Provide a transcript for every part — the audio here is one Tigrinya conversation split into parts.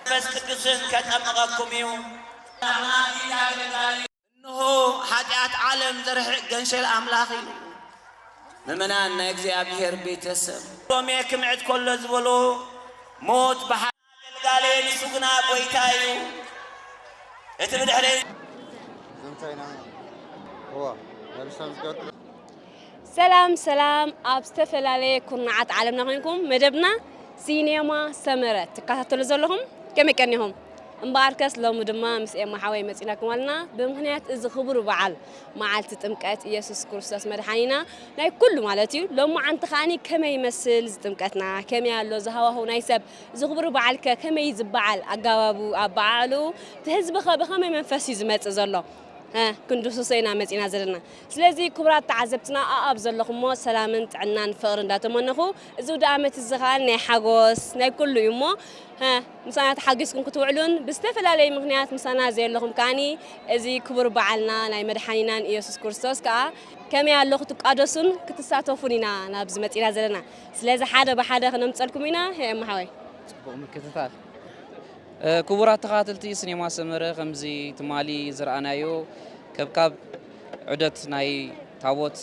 መንፈስ ቅዱስን ከጠምቐኩም እዩ። እንሆ፣ ሓጢኣት ዓለም ዘርሕቕ ገንሸል ኣምላኽ እዩ። ምእመናን ናይ እግዚኣብሔር ቤተሰብ፣ ሮሜ ክምዕት ከሎ ዝበሎ፣ ሞት ብሓ-፣ ኣገልጋሌ፣ ንሱ ግና ጐይታ እዩ። እቲ ብድሕረይ ሰላም ሰላም፣ ኣብ ዝተፈላለየ ኩርናዓት ዓለምና ኮይንኩም መደብና ሲኔማ ሰመረ ትከታተሉ ዘለኹም፣ ከመይ ቀኒኹም? እምበኣርከስ ሎሚ ድማ ምስ ኤማ ሓወይ መፂናኩም ኣለና። ብምኽንያት እዚ ክቡር በዓል መዓልቲ ጥምቀት ኢየሱስ ክርስቶስ መድሓኒና ናይ ኩሉ ማለት እዩ። ሎማዓንቲ ከዓኒ ከመይ ይመስል እዚ ጥምቀትና? ከመይ ኣሎ እዚ ሃዋህው ናይ ሰብ? እዚ ክቡር በዓልከ ከመይ እዩ ዝበዓል ኣገባቡ ኣበዓዕልኡ? እቲ ህዝብኸ ብኸመይ መንፈስ እዩ ዝመፅእ ዘሎ? እ፣ ክንድህስሶ ኢና መፂና ዘለና። ስለዚ ክቡራት ተዓዘብትና ኣኣብ ዘለኹሞ ሰላምን ጥዕናን ፍቕሪ እንዳተመነኹ፣ እዚ ውደ ዓመት እዚ ኸዓ ናይ ሓጎስ ናይ ኩሉ እዩ እሞ፣ እ፣ ምሳና ተሓጊስኩም ክትውዕሉን ብዝተፈላለየ ምኽንያት ምሳና ዘየለኹም ከዓኒ እዚ ክቡር በዓልና ናይ መድሓኒናን ኢየሱስ ክርስቶስ ከኣ ከመይ ኣሎ ክትቃደሱን ክትሳተፉን ኢና ናብዚ መፂና ዘለና። ስለዚ ሓደ ብሓደ ክነምፀልኩም ኢና። ሄ እመሓወይ። ፅቡቕ ምክትታል። እ፣ ክቡራት ተኸታተልቲ ስኔማ ሰመረ፣ ከምዚ ትማሊ ዝረኣናዮ ከብካብ ዑደት ናይ ታቦት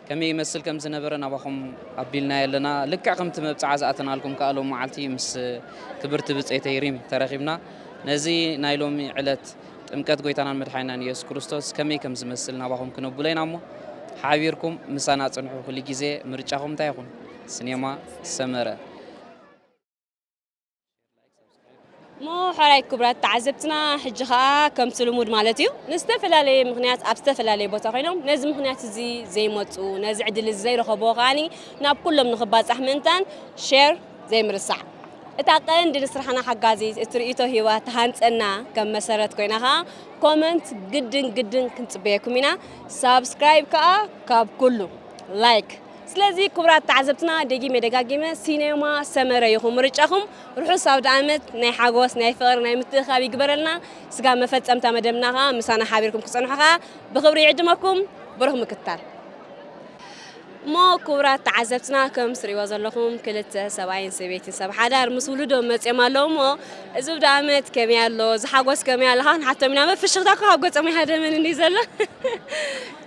ከመይ ይመስል ከም ዝነበረ ናባኹም ኣቢልናዮ ኣለና። ልክዕ ከምቲ መብጽዓ ዝኣተናልኩም ከኣ ሎም መዓልቲ ምስ ክብርቲ ብጸይተይ ሪም ተረኺብና ነዚ ናይ ሎሚ ዕለት ጥምቀት ጎይታናን መድሓኒናን ኢየሱስ ክርስቶስ ከመይ ከም ዝመስል ናባኹም ክነብሎ ኢና እሞ ሓቢርኩም ምሳና ጽንሑ። ኩሉ ግዜ ምርጫኹም እንታይ ይኹን? ስኔማ ሰመረ። እሞ ሕራይ ክቡራት ተዓዘብትና፣ ሕጂ ኸኣ ከምቲ ልሙድ ማለት እዩ፣ ንዝተፈላለየ ምኽንያት ኣብ ዝተፈላለየ ቦታ ኮይኖም ነዚ ምኽንያት እዚ ዘይመፁ፣ ነዚ ዕድል እዚ ዘይረኸብዎ ከኣኒ ናብ ኩሎም ንኽባፃሕ ምእንታን ሼር ዘይምርሳዕ። እታ ቀንዲ ንስራሕና ሓጋዚት እቲ ርእይቶ ሂባ ትሃንፀና ከም መሰረት ኮይና ኸኣ ኮመንት ግድን ግድን ክንፅበየኩም ኢና። ሳብስክራይብ ከኣ ካብ ኩሉ ላይክ ስለዚ ክቡራት ተዓዘብትና ደጊመ ደጋጊመ ሲኔማ ሰመረ ኢኹም ምርጫኹም። ርሑስ ኣውደኣመት ናይ ሓጎስ ናይ ፍቕሪ ናይ ምትእኽኻብ ይግበረልና። ስጋብ መፈጸምታ መደብና ኸኣ ምሳና ሓቢርኩም ክትጸንሑ ኸኣ ብኽብሪ ይዕድመኩም። ብሩኽ ምክትታል። እሞ ክቡራት ተዓዘብትና ከም ትርእይዎ ዘለኹም ክልተ ሰብኣይን ሰበይትን ሰብ ሓዳር ምስ ውሉዶም መጺኦም ኣለዉ እሞ እዚ ኣውደኣመት ከመይ ኣሎ? እዚ ሓጎስ ከመይ ኣሎ? ኸኣ ንሓቶም ኢና። መፍሽኽታ እኮ ካብ ገጾም ኣይሃደመንን እዩ ዘሎ።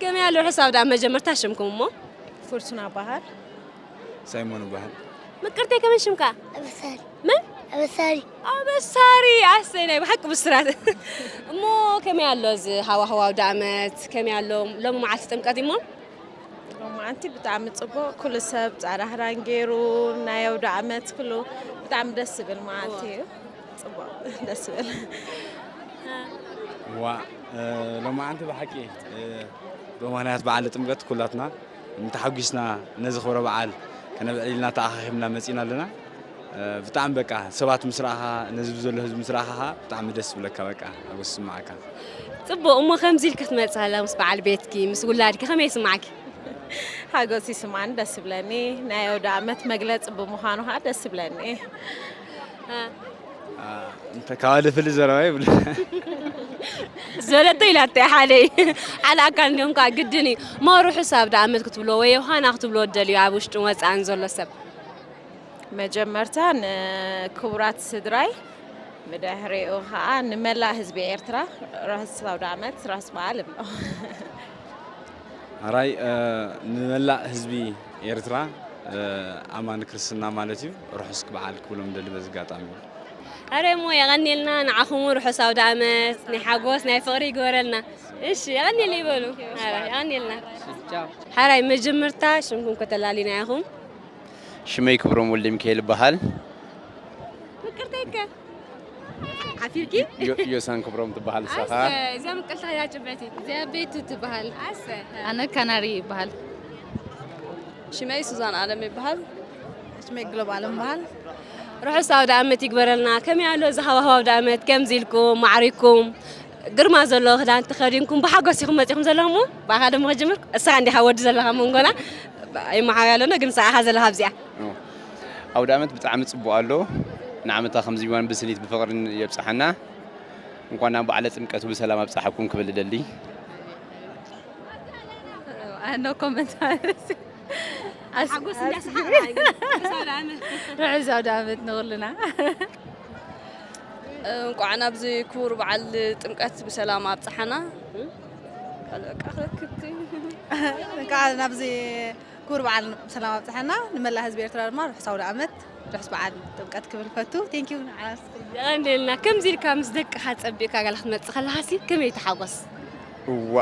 ከመይ ኣሎ ርሑስ ኣውደኣመት መጀመርታ ሽምኩም እሞ? ፉርቱና በሃል። ሳይሞን እበሃል። ምቅርተይ ከመይ ሽምካ? ኣበሳሪ መን? ኣበሳሪ ኣበሳሪ። ኣሰይ ናይ ብሓቂ ብስራት። እሞ ከመይ ኣሎ እዚ ሃዋህው ኣውደኣመት ከመይ ኣሎ ሎሚ መዓልቲ ጥምቀት እሞ? ሎማዓንቲ ብጣዕሚ ፅቡቅ ኩሉ ሰብ ፃዕዳ ክዳን ገይሩ ናይ ኣውደኣመት ኩሉ ብጣዕሚ ደስ ዝብል መዓልቲ እዩ። ፅቡቅ ደስ ዝብል ዋ ሎማዓንቲ ብሓቂ ብምኽንያት በዓል ጥምቀት ኩላትና እንተሓጒስና ነዚ ክብረ በዓል ከነብዕል ኢልና ተኣኻኺብና መፂና ኣለና። ብጣዕሚ በቃ ሰባት ምስ ረኣኻ ነዚ ዘሎ ህዝቢ ምስ ረኣኻ ብጣዕሚ ደስ ዝብለካ በቃ ሓጎስ ዝስምዓካ። ፅቡቅ እሞ ከምዚ ኢልካ ትመፅእ ኣላ ምስ በዓል ቤትኪ ምስ ውላድኪ ከመይ ይስምዓኪ? ሓጎስ ይስምዓኒ ደስ ይብለኒ ናይ ኣውደኣመት መግለፂ ብምዃኑ ከዓ ደስ ይብለኒ። እንተ ካብ ኣደ ፍልይ ዘረባ ይብሉ። ዝበለቶ ኢላቶ ሓደ ሓደ ኣካል እንዲኦም ከዓ ግድን እዩ እሞ ርሑስ ኣውደኣመት ክትብሎ ወይ ዮሃና ክትብሎ ደልዩ ኣብ ውሽጢ ወፃእን ዘሎ ሰብ? መጀመርታ ንክቡራት ስድራይ ብድሕሪኡ ከዓ ንመላእ ህዝቢ ኤርትራ ርሑስ ኣውደኣመት ርሑስ በዓል እብሎ። ሕራይ ንመላእ ህዝቢ ኤርትራ ኣማኒ ክርስትና ማለት እዩ ርሑስ በዓል ክብሎም ደሊ በዚ ኣጋጣሚ። ኣረ እሞ የቐንየልና ንዓኹም እውን ርሑስ ኣውደኣመት ናይ ሓጎስ ናይ ፍቕሪ ይግበረልና። እሺ የቐንየልና ይበሉ። ኣረ የቐንየልና። ሓራይ መጀመርታ ሽምኩም ከተላሊና ኢኹም። ሽመይ ክብሮም ወልደሚካኤል ይበሃል። ምቅርተይከ ሓፊርኪ? ዮሳን ክብሮም ትበሃል ንስኻ? እዚኣ ምቅልታ እያ ጭበቲ። እዚኣ ቤቱ ትበሃል። ኣነ ካናሪ ይበሃል። ሽመይ ሱዛን ኣለም ይበሃል። ሽመይ ግሎብ ኣለም ይበሃል። ርሑስ ኣውደኣመት ይግበረልና። ከመይ ኣሎ እዚ ሃዋህው ኣውደኣመት ከምዚ ኢልኩም ማዕሪኩም ግርማ ዘለዎ ክዳን ተኸዲንኩም ብሓጎስ ኢኹም መፂኹም ዘለኹም? ብኣኻ ድማ ክጅምር እሳ እንዲኻ ወዲ ዘለኻ መንጎና ይመሓያ ኣለና ግን ሰዓኻ ዘለኻ ኣብዚኣ ኣውደኣመት ብጣዕሚ ፅቡቕ ኣሎ። ንዓመታ ከምዚ ይዋን ብስኒት ብፍቕርን የብፅሓና። እንኳን ናብ በዓለ ጥምቀቱ ብሰላም ኣብፀሓኩም ክብል እደሊ። No comment። ሓጎስ እንዳስሓ ርሑስ ኣውደኣመት ንኹልና። እንቋዕ ናብዚ ክቡር በዓል ጥምቀት ብሰላም ኣብጽሓና። ካልእ በቃ ክረክብቲ። እንኳዕ ናብዚ ክቡር በዓል ብሰላም ኣብጽሓና። ንመላእ ህዝቢ ኤርትራ ድማ ርሑስ ኣውደ ዓመት፣ ርሑስ በዓል ጥምቀት ክብል ፈቱ። ቴንኪዩ ንዓስ። የቐንየልና። ከምዚ ኢልካ ምስ ደቅኻ ጸቢቕካ ጋላ ክትመጽእ ከለኻሲ ከመይ ትሓጎስ? እዋ፣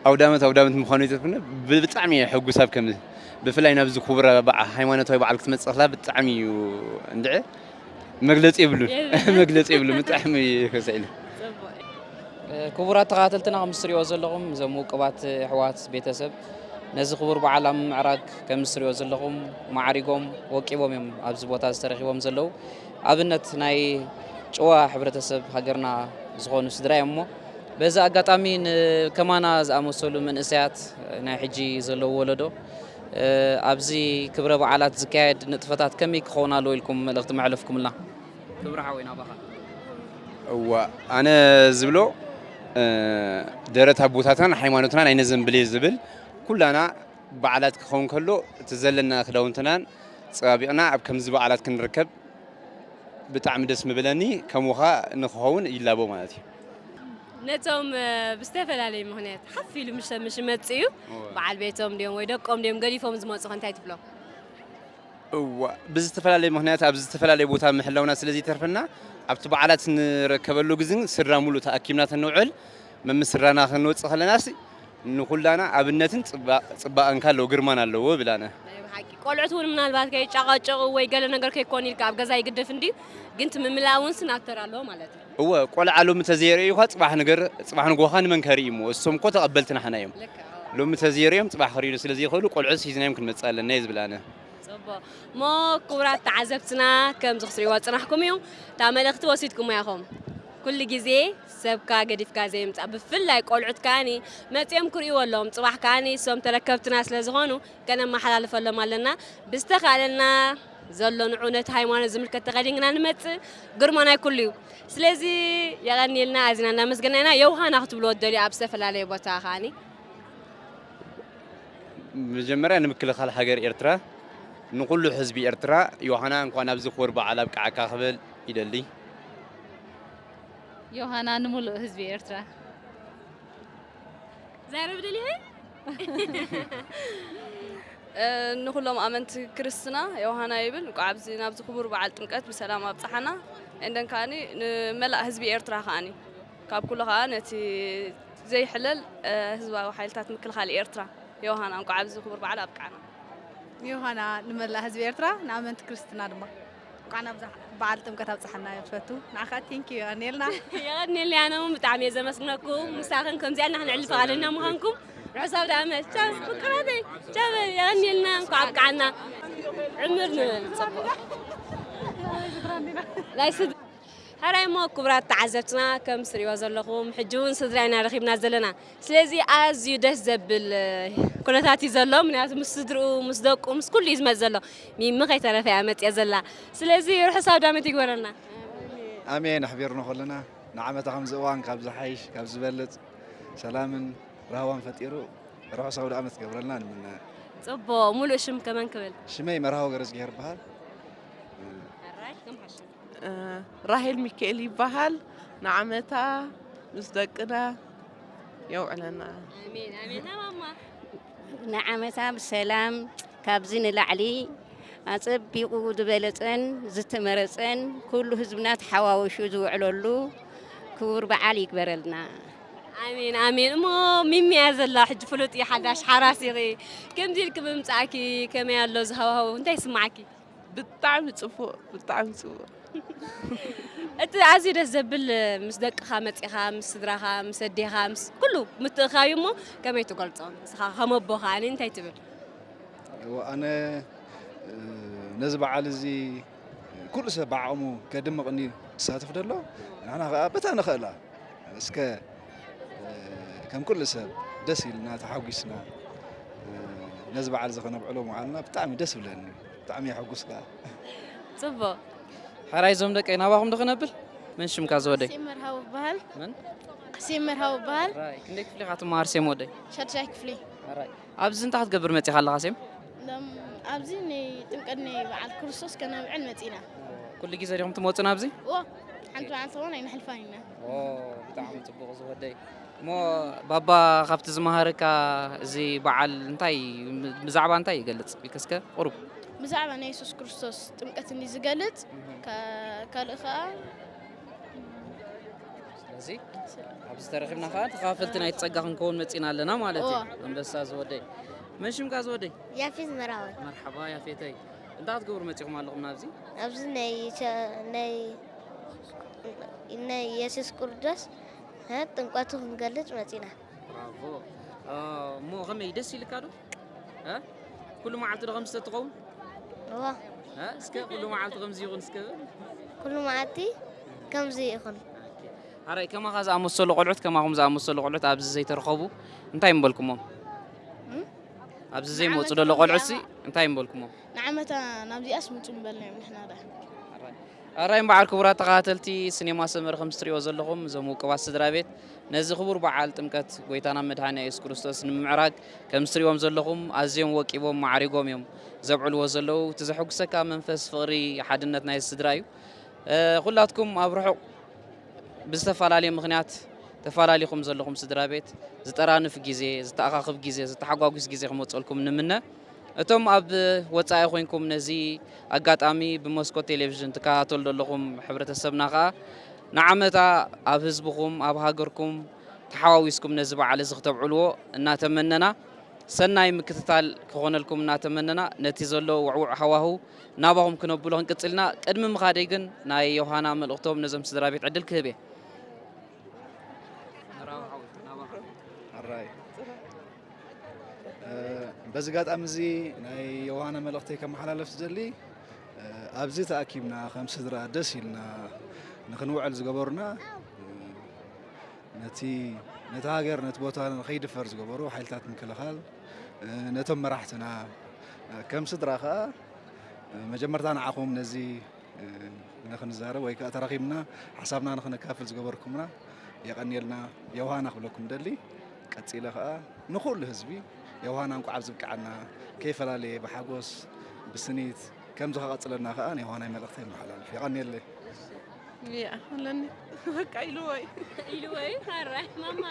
ኣውደ ዓመት ኣውደ ዓመት ምዃኑ ይዘፍነ። ብጣዕሚ እየ ሕጉስ ኣብ ከምዚ፣ ብፍላይ ናብዚ ክቡር በዓ- ሃይማኖታዊ በዓል ክትመጽእ ከላ ብጣዕሚ እዩ እንድዒ፣ መግለጺ የብሉን። መግለጺ የብሉን። ብጣዕሚ እዩ ከስዕል። ክቡራት ተኸታተልትና፣ ከም እትሪእዎ ዘለኹም እዞም ውቅባት ኣሕዋት ቤተሰብ ነዚ ክቡር በዓል ኣብ ምምዕራግ ከም እትሪእዎ ዘለኹም ማዕሪጎም ወቂቦም እዮም ኣብዚ ቦታ ዝተረኺቦም ዘለዉ። ኣብነት ናይ ጭዋ ሕብረተሰብ ሃገርና ዝኾኑ ስድራ እዮም እሞ፣ በዚ ኣጋጣሚ ንከማና ዝኣመሰሉ መንእሰያት፣ ናይ ሕጂ ዘለዉ ወለዶ፣ ኣብዚ ክብረ በዓላት ዝካየድ ንጥፈታት ከመይ ክኸውን ኣለዎ ኢልኩም መልእኽቲ መሕለፍኩምልና? ክብሪ ሓወይ ናባኻ። እዋ፣ ኣነ ዝብሎ፣ እ፣ ደረት ኣቦታትናን ሃይማኖትናን ኣይነዘንብል እየ ዝብል። ኩላና በዓላት ክኸውን ከሎ እቲ ዘለና ክዳውንትናን ጸባቢቕና ኣብ ከምዚ በዓላት ክንርከብ ብጣዕሚ ደስ ምበለኒ። ከምኡ ኸኣ ንክኸውን ይላቦ ማለት እዩ። ነቶም ብዝተፈላለየ ምኽንያት ሓፍ ኢሉ ምሸ ምሽ ይመጽእ እዩ። በዓል ቤቶም ድዮም ወይ ደቆም ድዮም ገዲፎም ዝመጹ እንታይ ትብሎም? እዋ፣ ብዝተፈላለየ ምኽንያት ኣብ ዝተፈላለየ ቦታ ምሕላውና ስለ ዘይተርፈና፣ ኣብቲ በዓላት ንረከበሉ ግዜ ስድራ ሙሉ ተኣኪብና ተንውዕል። መምስ ስድራና ክንወፅእ ከለናሲ ንኹላና ኣብነትን ፅባቐን ኣለዎ፣ ግርማን ኣለዎ ብላና። ናይ ብሓቂ ቆልዑት እውን ምናልባት ከይጫቐጨቑ ወይ ገለ ነገር ከይኮን ኢልካ ኣብ ገዛ ይግደፍ እንዲ፣ ግን እቲ ምምላእ እውን ስናተር ኣለዎ ማለት እዩ። እወ፣ ቆልዓ ሎሚ ተዘየርእዩኻ ፅባሕ ነገር ፅባሕ ንጎኻ ንመን ከርኢ እሞ፣ እሶም እኮ ተቐበልቲ ናሕና እዮም። ሎሚ ተዘየርእዮም ፅባሕ ክርእዩ ስለ ዘይኽእሉ ቆልዑ ሒዝናዮም ክንመፅእ ኣለና እየ ዝብል ኣነ። ፅቡቕ እሞ ክቡራት ተዓዘብትና፣ ከምዚ ክትሪእዎ ዝፅናሕኩም እዩ። እታ መልእኽቲ ወሲድኩሞ ኢኹም። ኩሉ ግዜ ሰብካ ገዲፍካ ዘይምፃእ፣ ብፍላይ ቆልዑት ከኣኒ መፂኦም ክርእይዎ ኣለዎም። ፅባሕ ከኣኒ እሶም ተረከብትና ስለ ዝኾኑ ከነመሓላልፈሎም ኣለና። ብዝተኻእለና ዘሎ ንዑ ነቲ ሃይማኖት ዝምልከት ተኸዲንና ንመፅእ፣ ግርማ ናይ ኩሉ እዩ። ስለዚ የቐንየልና፣ ኣዚና እናመስገና ኢና። የውሃና ክትብልዎ ትደልዩ ኣብ ዝተፈላለየ ቦታ ከኣኒ? መጀመርያ ንምክልኻል ሃገር ኤርትራ፣ ንኹሉ ህዝቢ ኤርትራ ዮሃና እንኳን ኣብዚ ክቡር በዓል ኣብቅዓካ ክብል ይደሊ። ዮሃና ንምሉእ ህዝቢ ኤርትራ። ዛረብ ደሊኸ? ንኹሎም ኣመንቲ ክርስትና ዮሃና ይብል። እንቋዕ ኣብዚ ናብዚ ክቡር በዓል ጥምቀት ብሰላም ኣብጽሓና። እንደን ከኣኒ ንመላእ ህዝቢ ኤርትራ ከኣኒ ካብ ኩሉ ከኣ ነቲ ዘይሕለል ህዝባዊ ሓይልታት ምክልኻል ኤርትራ። ዮሃና እንቋዕ ኣብዚ ክቡር በዓል ኣብቃዕና። ዮሃና ንመላእ ህዝቢ ኤርትራ ንኣመንቲ ክርስትና ድማ እንቋዕ ናብዛ በዓል ጥምቀት ኣብፀሓና እየ ትፈቱ። ንዓኻ ቴንኪዩ የቐንየልና። የቐንየልና። ኣነ እውን ብጣዕሚ እየ ዘመስግነኩም። ምሳኽን ከምዚኣ እናኽንዕሊ ፈቓደኛ ምዃንኩም። ርሑስ ኣውደ ዓመት። ቻው ፍቅራተይ። ቻው። የቐንየልና። እንኳዕ ኣብቃዓና። ዕምር ንበል። ናይ ስድ ሕራይ እሞ ክቡራት ተዓዘብትና፣ ከም ትሪእዎ ዘለኹም ሕጂ እውን ስድራ ኢና ረኺብና ዘለና። ስለዚ ኣዝዩ ደስ ዘብል ኩነታት እዩ ዘሎ። ምክንያቱ ምስ ስድርኡ፣ ምስ ደቁ፣ ምስ ኩሉ እዩ ዝመጽእ ዘሎ። ሚሚ ከይተረፈ እያ መጽያ ዘላ። ስለዚ ርሑስ ኣውደ ዓመት ይግበረልና። ኣሜን። ኣሕቢርና ከለና ንዓመታ ከምዚ እዋን ካብ ዝሓይሽ ካብ ዝበልጽ ሰላምን ራህዋን ፈጢሩ ርሑስ ኣውደ ዓመት ክገብረልና ንምነ። ጽቡቕ። ሙሉእ ሽም ከመን ክብል? ሽመይ መርሃዊ ገረዝጊሄር ይበሃል። ሕራይ ከም ሓሽም። ራሄል ሚካኤል ይበሃል። ንዓመታ ምስ ደቅና የውዕለና። ኣሜን ኣሜን። ማማ ንዓመታ ብሰላም ካብዚ ንላዕሊ ኣጸቢቑ ዝበለጸን ዝተመረጸን ኩሉ ህዝብና ተሓዋወሹ ዝውዕለሉ ክቡር በዓል ይግበረልና። ኣሜን ኣሜን። እሞ ሚሚ እያ ዘላ ሕጂ ፍሉጥ እዩ ሓዳሽ ሓራስ ኢኺ። ከምዚ ኢልኪ ብምምጻእኪ ከመይ ኣሎ ዝሃዋህው እንታይ ይስምዓኪ? ብጣዕሚ ጽቡቕ ብጣዕሚ ጽቡቕ። እቲ ኣዝዩ ደስ ዘብል ምስ ደቅኻ መጺኻ ምስ ስድራኻ ምስ ኣዴኻ ምስ ኩሉ ምትእኻብ እዩ እሞ ከመይ ትገልጾ? ንስኻ ከም ኣቦ ከኣ እንታይ ትብል? ኣነ ነዚ በዓል እዚ ኩሉ ሰብ ብዓቕሙ ከድምቕ እንድዩ ዝሳተፍ ዘሎ ንሕና ከኣ በታ ንኽእላ እስከ ከም ኩሉ ሰብ ደስ ኢልና ተሓጒስና ነዚ በዓል እዚ ከነብዕሎ ምዓልና ብጣዕሚ ደስ ይብለኒ ብጣዕሚ የሐጉስ ከኣ። ጽቡቕ። ሕራይ እዞም ደቀይ ናባኹም ዶ ክነብል? መን ሽምካ ዝወደይ? ኣርሴም መርሃዊ ይበሃል። መን? ኣርሴም መርሃዊ ይበሃል። ሕራይ ክንደይ ክፍሊ ኢኻ ትመሃር ኣርሴም ወደይ? ሻድሻይ ክፍሊ። ሕራይ ኣብዚ እንታይ ክትገብር መጺኻ ኣለኻ ኣርሴም? ሎም ኣብዚ ናይ ጥምቀት ናይ በዓል ክርስቶስ ከነብዕል መጺና። ኩሉ ግዜ ዲኹም ትመፁ ናብዚ? እዎ፣ ሓንቲ መዓልቲ እውን ኣይነሕልፋን ኢና። ኦ፣ ብጣዕሚ ፅቡቕ ዝወደይ። እሞ ባባ፣ ካብቲ ዝመሃረካ፣ እዚ በዓል እንታይ፣ ብዛዕባ እንታይ ይገልፅ? እስከ ቁሩብ። ብዛዕባ ናይ የሱስ ክርስቶስ ጥምቀት እንዲ ዝገልጽ፣ ከ- ካልእ ከዓ ስለዚ ኣብዚ ተረኺብና ከዓ ተኻፈልቲ ናይቲ ጸጋ ክንከውን መጺና ኣለና ማለት እዩ። እዎ። ኣንበሳ ዝወደይ። መን ሽምካ ዝወደይ? ያፌት መራዊ። መርሓባ ያፌተይ። እንታይ ክትገብሩ መጺኹም ኣለኹም ናብዚ? ኣብዚ ናይ ቸ- ናይ ናይ የሱስ ክርስቶስ እ፣ ጥምቀቱ ክንገልጽ መጺና። ብራቮ። እ፣ እሞ ከመይ ደስ ኢልካ ዶ? እ? ኩሉ መዓልቲ ዶ ከምዚ ተትኸውን? እዋ እ? እስከ ኩሉ መዓልቲ ከምዚ ይኹን እስከ በል። ኩሉ መዓልቲ ከምዚ ይኹን። ኦኬ። ሓራይ ከማኻ ዝኣመሰሉ ቆልዑት ከማኹም ዝኣመሰሉ ቆልዑት ኣብዚ ዘይተረኸቡ እንታይ ምበልኩሞም? እም? ኣብዚ ዘይመፁ ደሎ ቆልዑት ሲ እንታይ ምበልኩሞም? ንዓመታ ናብዚኣስ ምፁ ምበልናዮም ንሕና ዳ። ኣራይ እምበዓል ክቡራት ተኸታተልቲ ሲኔማ ሰመረ ከም እትሪእዎ ዘለኹም እዞም ውቅባት ስድራ ቤት ነዚ ክቡር በዓል ጥምቀት ጎይታና መድሓኒና የሱስ ክርስቶስ ንምምዕራግ ከም እትሪእዎም ዘለኹም ኣዝዮም ወቂቦም ማዕሪጎም እዮም ዘብዕልዎ ዘለዉ። እቲ ዘሐጉሰካ መንፈስ ፍቕሪ ሓድነት ናይ ስድራ እዩ። እ፣ ኩላትኩም ኣብ ርሑቕ ብዝተፈላለየ ምኽንያት ተፈላለኹም ዘለኹም ስድራ ቤት ዝጠራንፍ ግዜ፣ ዝተኣኻኽብ ግዜ፣ ዝተሓጓጉስ ግዜ ክመፀልኩም ንምነ። እቶም ኣብ ወጻኢ ኮይንኩም ነዚ ኣጋጣሚ ብመስኮት ቴሌቪዥን ትከታተሉ ዘለኹም ሕብረተሰብና ከኣ ንዓመታ ኣብ ህዝብኹም ኣብ ሃገርኩም ተሓዋዊስኩም ነዚ በዓል እዚ ክተብዕልዎ እናተመነና ሰናይ ምክትታል ክኾነልኩም እናተመነና ነቲ ዘሎ ውዕውዕ ሃዋህው ናባኹም ክነብሎ ክንቅጽልና ቅድሚ ምኻደይ ግን ናይ ዮሃና መልእኽቶም ነዞም ስድራ ቤት ዕድል ክህብ እየ። ኣራይ በዚ ጋጣሚ እዚ ናይ ዮሃና መልእኽተይ ከመሓላለፍ ዝደሊ ኣብዚ ተኣኪብና ከም ስድራ ደስ ኢልና ንክንውዕል ዝገበሩና ነቲ ነቲ ሃገር ነቲ ቦታ ንከይድፈር ዝገበሩ ሓይልታት ምክልኻል ነቶም መራሕትና ከም ስድራ ከዓ መጀመርታ ንዓኹም ነዚ ንኽንዛረብ ወይ ከዓ ተራኺብና ሓሳብና ንኽነካፍል ዝገበርኩምና የቐንየልና ዮሃና ክብለኩም ደሊ። ቀፂለ ከዓ ንኩሉ ህዝቢ ዮሃና እንኳዕ ኣብዚ ብቅዓና ከይፈላለየ ብሓጎስ ብስኒት ከምዚ ከቐፅለና ከዓ ንዮሃናይ መልእኽተ የመሓላልፍ። የቐንየለይ። ይኣ ኣለኒ በቃ ኢልዎ እዩ። ኢልዎ እዩ። ኣራይ ማማ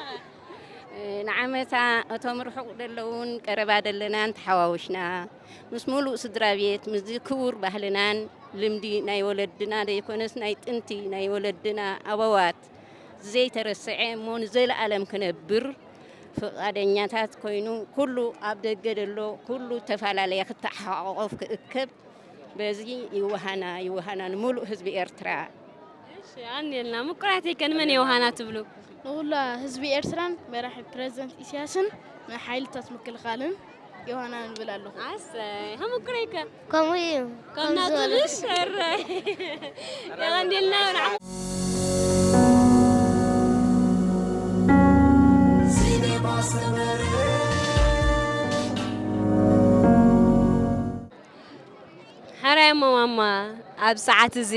ንዓመታ እቶም ርሑቕ ዘለውን ቀረባ ዘለናን ተሓዋዊሽና ምስ ሙሉእ ስድራ ቤት ምስዚ ክቡር ባህልናን ልምዲ ናይ ወለድና ዘይኮነስ ናይ ጥንቲ ናይ ወለድና ኣበዋት ዘይተረስዐ እሞ ንዘለኣለም ክነብር ፍቓደኛታት ኮይኑ ኩሉ ኣብ ደገ ዘሎ ኩሉ ዝተፈላለየ ክተሓቋቆፍ ክእከብ በዚ ይወሃና ይወሃና ንሙሉእ ህዝቢ ኤርትራ። እሺ ኣንየልና ምቁራተይ ከንመን የውሃና ትብሉ? ንኹላ ህዝቢ ኤርትራን መራሒ ፕረዚደንት ኢሳያስን ንሓይልታት ምክልኻልን ዮሃና ንብል ኣለኹ። ኣሰይ ከምቁረይከ ከምኡ እዩ። ከምናቱ ልሽ ረ የቐንዲልና ንዓ ሓራይ እሞ ማማ ኣብ ሰዓት እዚ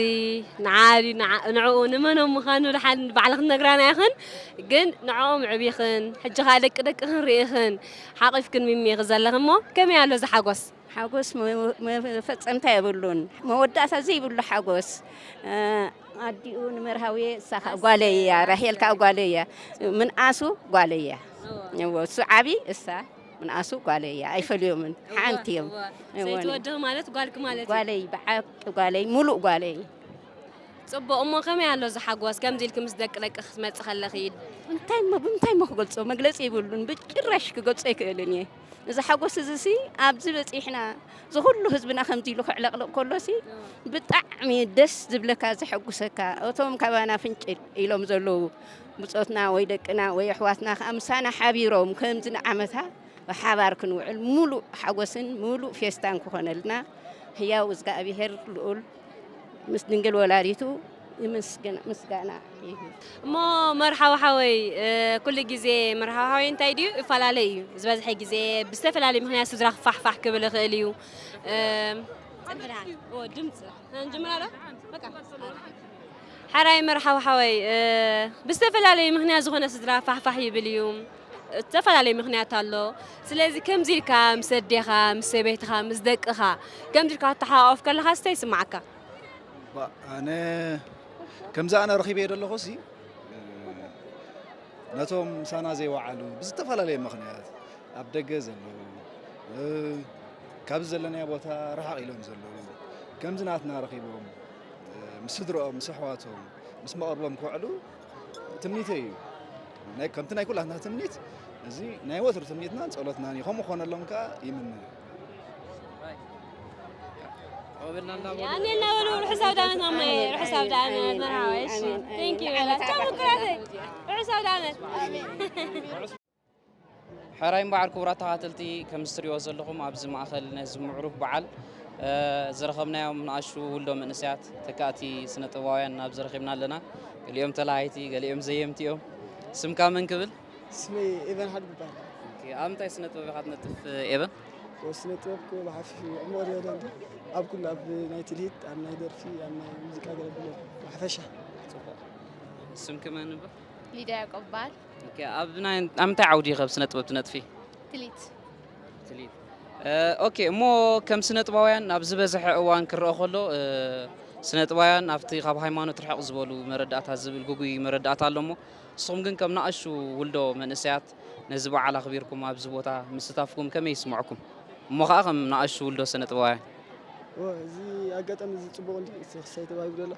ንዓ ድዩ ንዓ- ንዕኡ ንመኖም ምዃኑ ድሓን ባዕልኽን ነግራና ኢኽን፣ ግን ንዕኦም ዕቢኽን ሕጂ ኸኣ ደቂ ደቅኽን ርኢኽን ሓቒፍክን ሚሚኺ ዘለኽን እሞ ከመይ ኣሎ እዚ ሓጎስ? ሓጎስ መ- መፈጸምታ የብሉን፣ መወዳእታ ዘይብሉ ሓጎስ። ኣዲኡ ንመርሃዊ እሳ ኸኣ ጓለይ እያ፣ ራሄል ከኣ ጓለይ እያ። ምንኣሱ ጓለይ እያ። እዎ፣ እሱ ዓቢ እሳ ምንኣሱ ጓለይ እያ ኣይፈልዮምን ሓንቲ እዮም። ዘይትወድኺ ማለት ጓልኪ ማለት እዩ። ጓለይ ብሓቂ ጓለይ ሙሉእ ጓለይ። ጽቡቕ እሞ ከመይ ኣሎ እዚ ሓጎስ ከምዚ ኢልኪ ምስ ደቂ ደቂ ክትመጺ ከለኺ? እንታይ እሞ ብምንታይ እሞ ክገልጾ መግለጺ ይብሉን ብጭራሽ ክገልጾ ኣይክእልን እየ። እዚ ሓጎስ እዚ ሲ ኣብዚ በጺሕና እዚ ኩሉ ህዝብና ከምዚ ኢሉ ክዕለቕልቕ ከሎ ሲ ብጣዕሚ ደስ ዝብለካ ዘሐጉሰካ እቶም ካባና ፍንጭል ኢሎም ዘለዉ ብጾትና ወይ ደቅና ወይ ኣሕዋትና ከዓ ምሳና ሓቢሮም ከምዚ ንዓመታ ብሓባር ክንውዕል ሙሉእ ሓጎስን ሙሉእ ፌስታን ክኾነልና ህያው እግዚኣብሄር ልኡል ምስ ድንግል ወላዲቱ ይምስግን ምስጋና ይህብ። እሞ መርሓዊ ሓወይ ኩሉ ግዜ መርሓዊ ሓወይ እንታይ ድዩ ይፈላለ እዩ ዝበዝሐ ግዜ ብዝተፈላለዩ ምክንያት ስድራ ክፋሕፋሕ ክብል ይኽእል እዩ። ድምፂ ንጅምራ ዶ? በቃ ሓራይ መርሓዊ ሓወይ ብዝተፈላለዩ ምክንያት ዝኾነ ስድራ ፋሕፋሕ ይብል እዩ። ዝተፈላለዩ ምክንያት ኣሎ። ስለዚ ከምዚ ኢልካ ምስ ኣዴኻ ምስ ሰበይትኻ ምስ ደቅኻ ከምዚ ኢልካ ክትተሓቋቆፍ ከለኻ ስተ ይስማዓካ? ኣነ ከምዚ ኣነ ረኺበዮ ዘለኹ ሲ ነቶም ምሳና ዘይወዓሉ ብዝተፈላለየ ምኽንያት ኣብ ደገ ዘለዉ እ፣ ካብዚ ዘለናዮ ቦታ ርሓቕ ኢሎም ዘለዉ ከምዚ ናትና ረኺቦም እ፣ ምስ ስድረኦም ምስ ኣሕዋቶም ምስ መቐርቦም ክውዕሉ ትምኒተይ እዩ። ናይ ከምቲ ናይ ኩላትና ትምኒት እዚ ናይ ወትሩ ትምኒትናን ጸሎትናን እዩ። ከምኡ ክኾነሎም ከኣ ይምነ። ኣሜን እናበሉ ርሑስ ኣውደ ዓመት ማማየ፣ ርሑስ ኣውደ ዓመት መርሃባ። እሺ፣ thank you በላቸው ምኩራተይ። ርሑስ ኣውደ ዓመት። ሕራይ እምበኣር ክቡራት ተኻተልቲ፣ ከምዚ ትሪእዎ ዘለኹም ኣብዚ ማእኸል ነዚ ምዕሩግ በዓል ዝረኸብናዮም ንኣሽቱ ውልዶ መንእሰያት ተካእቲ ስነ ጥበባውያን ኣብዚ ረኺብና ኣለና። ገሊኦም ተላሃይቲ፣ ገሊኦም ዘየምቲ እዮም። ስምካ መን ክብል? ስመይ ኤቨን ሓድጉ ይበሃል። ኣብ ምንታይ ስነ ጥበብ ኢኻ ትነጥፍ ኤቨን? ስነ ጥበብ እኮ ብሓፊሽ ዕሙቕ ድዮ ደንዲ ኣብ ኩሉ ኣብ ናይ ትልሂት፣ ኣብ ናይ ደርፊ፣ ኣብ ናይ ሙዚቃ ገለ ብሎ ብሓፈሻ። ስምኪ መን ይበሃል? ሊድያ ያዕቆብ ይበሃል። ኦኬ፣ ኣብ ናይ ኣብ ምንታይ ዓውዲ ኢኻ ኣብ ስነ ጥበብ ትነጥፊ? ትልሂት። ትልሂት። ኦኬ፣ እሞ ከም ስነ ጥባውያን ኣብ ዝበዝሐ እዋን ክረአ ከሎ ስነ ጥባውያን ኣብቲ ካብ ሃይማኖት ርሕቕ ዝበሉ መረዳእታ ዝብል ግጉይ መረዳእታ ኣሎ። እሞ ንስኹም ግን ከም ንኣሽቱ ውልዶ መንእሰያት ነዚ በዓል ኣኽቢርኩም ኣብዚ ቦታ ምስታፍኩም ከመይ ይስምዐኩም? እሞ ኸዓ ከም ንኣሽቱ ውልዶ ስነ ጥባውያን። እዚ ኣጋጣሚ እዚ ፅቡቕ እንዲ ክሳይ ተባሂሉ ዘሎ